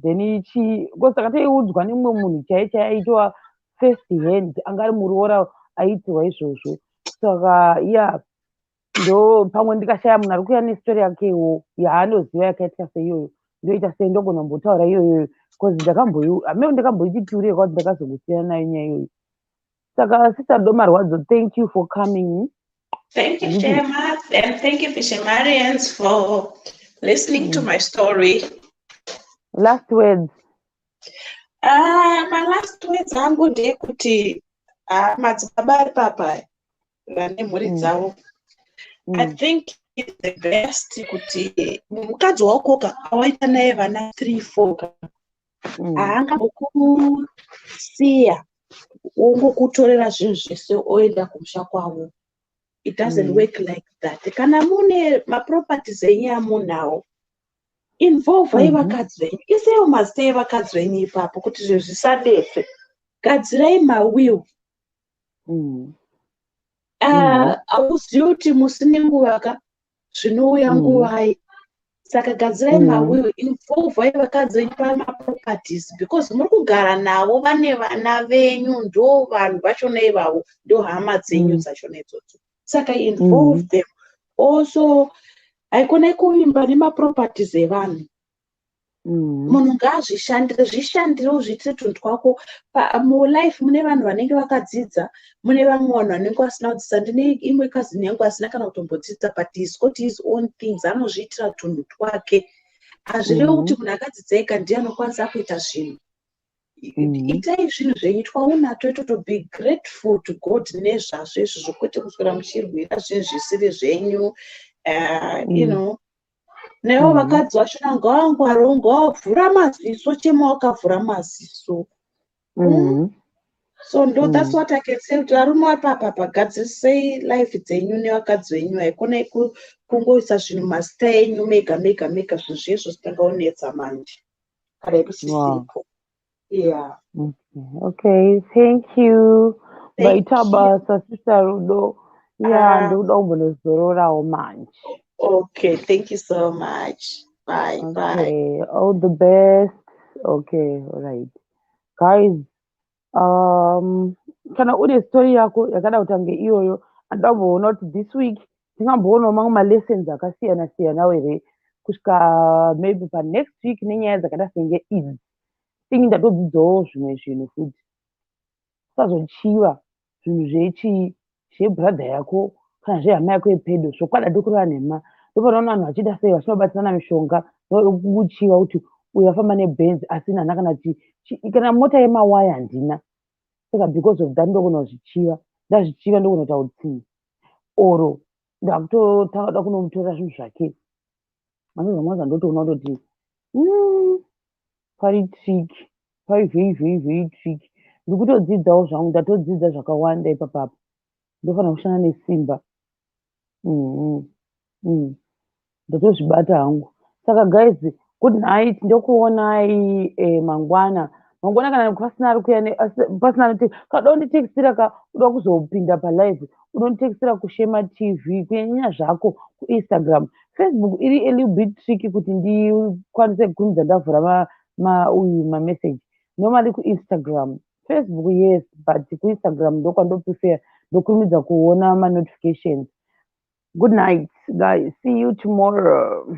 then ichi, because takatoiudzwa nemumwe munhu chaiye chaiye aitova first hand, anga ari muroora aitirwa izvozvo. Saka yeah, ndo pamwe ndikashaya munhu ari kuuya nestori yakewo yaanoziva yakaitika seiyoyo, ndoita sei, ndogona kumbotaura iyoyoyo, because ndakamboi ndakamboititurira kwati ndakazongosiyana nayo nyaya iyoyo. Saka Sister Rudo Marwadzo, thank you for coming. Thank you, Handiti? Shema, and thank you, Shemarians, for listening to my story. Last words. My last words angu ndeyekuti madzibaba ari papa vane mhuri dzavo, I think it's the best kuti mukadzi wako ka awaita naye vana 3 4 ka, haangambokusiya wongokutorera zvinhu zvese oenda kumusha kwavo. It doesn't work like that. Kana mune maproperties enyu amunawo, involvai vakadzi venyu, isaiwo mazita evakadzi venyu ipapo kuti zvinhu zvisadetse. Gadzirai mawill. Hauzivi kuti musi nenguva ka zvinouya nguvai, saka gadzirai mawill, involvai vakadzi venyu pamaproperties, because muri kugara navo, vane vana venyu, ndo vanhu vachona ivavo, ndo hama dzenyu dzachona idzodzo. Saka involve them also. Haikonai kuvimba nemaproperties evanhu. Munhu ngaazvishandire, zvishandire, uzviitire tunhu twako. Mulife mune vanhu vanenge vakadzidza, mune vamwe vanhu vanenge vasina kudzidza. Ndine imwe cousin yangu asina kana kutombodzidza, but he's got his own things, anozviitira tunhu twake. Hazvirevi kuti munhu akadzidza ega ndiye anokwanisa kuita zvinhu. Itai zvinhu zvenyu twaunato itoto. Be grateful to God nezvazvo izvozvo, kwete kuswera muchirwira zvinhu zvisiri zvenyu. You Naivo vakadzi vachona ngavangwarewo, ngavavhura maziso, chema wakavhura maziso. So ndo that's what I can say, kuti varume vari papapa, gadzirisei life dzenyu nevakadzi venyu. Haikonai kungoisa zvinhu mazita enyu mega mega mega. Zvinhu zvezvo zvitangaonetsa manje kana kusisipo. Yeah. Okay, thank you. Thank Vaita you. basa, Sister Rudo. Yeah, Ah. ndikuda kumbonozororawo manje. Okay, thank you so much. Bye bye. Okay, all the best. Okay, all right. Guys, kana une story yako yakada kutange iyoyo, anoda kumboona kuti this week tingamboonawo mamwe malessons akasiyana siyanawo here kusvika maybe panext week nenyaya dzakada senge idzi. Think ndatodzidzawo zvimwe zvinhu futi. Usazochiva zvinhu zvechi zvebrother yako kana zvehama yako yepedo. Zvokwadi ndokureva nhema. Ndopanoona vanhu vachiita sei, vachinobatsirana mishonga, kuchiva kuti uyu afamba nebhenzi asi haana kana kana mota yemawaya handina. Saka because of that ndogona kuzvichiva. Ndazvichiva, ndogona kuita utsinye, oro ndakutotanga kuda kunomutorera zvinhu zvake. Manozwa, ndotoona kutoti Pari tricky, pari very very very tricky. Ndiri kutodzidzawo zvangu, ndatodzidza zvakawanda ipapapo. Ndofanira kushanda nesimba. Ndatozvibata hangu. Saka guys, good night. Ndokuonai mangwana. Mangwana kana pasina ari kuya, pasina anoti kada unditextira ka, uda kuzopinda palive, unonditextira kuShema TV, kunyanya zvako kuInstagram. Facebook iri a little bit tricky kuti ndikwanise kukurumidza ndavhura uyu mamessage. Normally kuInstagram. Facebook yes, but kuInstagram ndokwandoprefer, ndokurumidza kuona manotifications. Good night guys, see you tomorrow.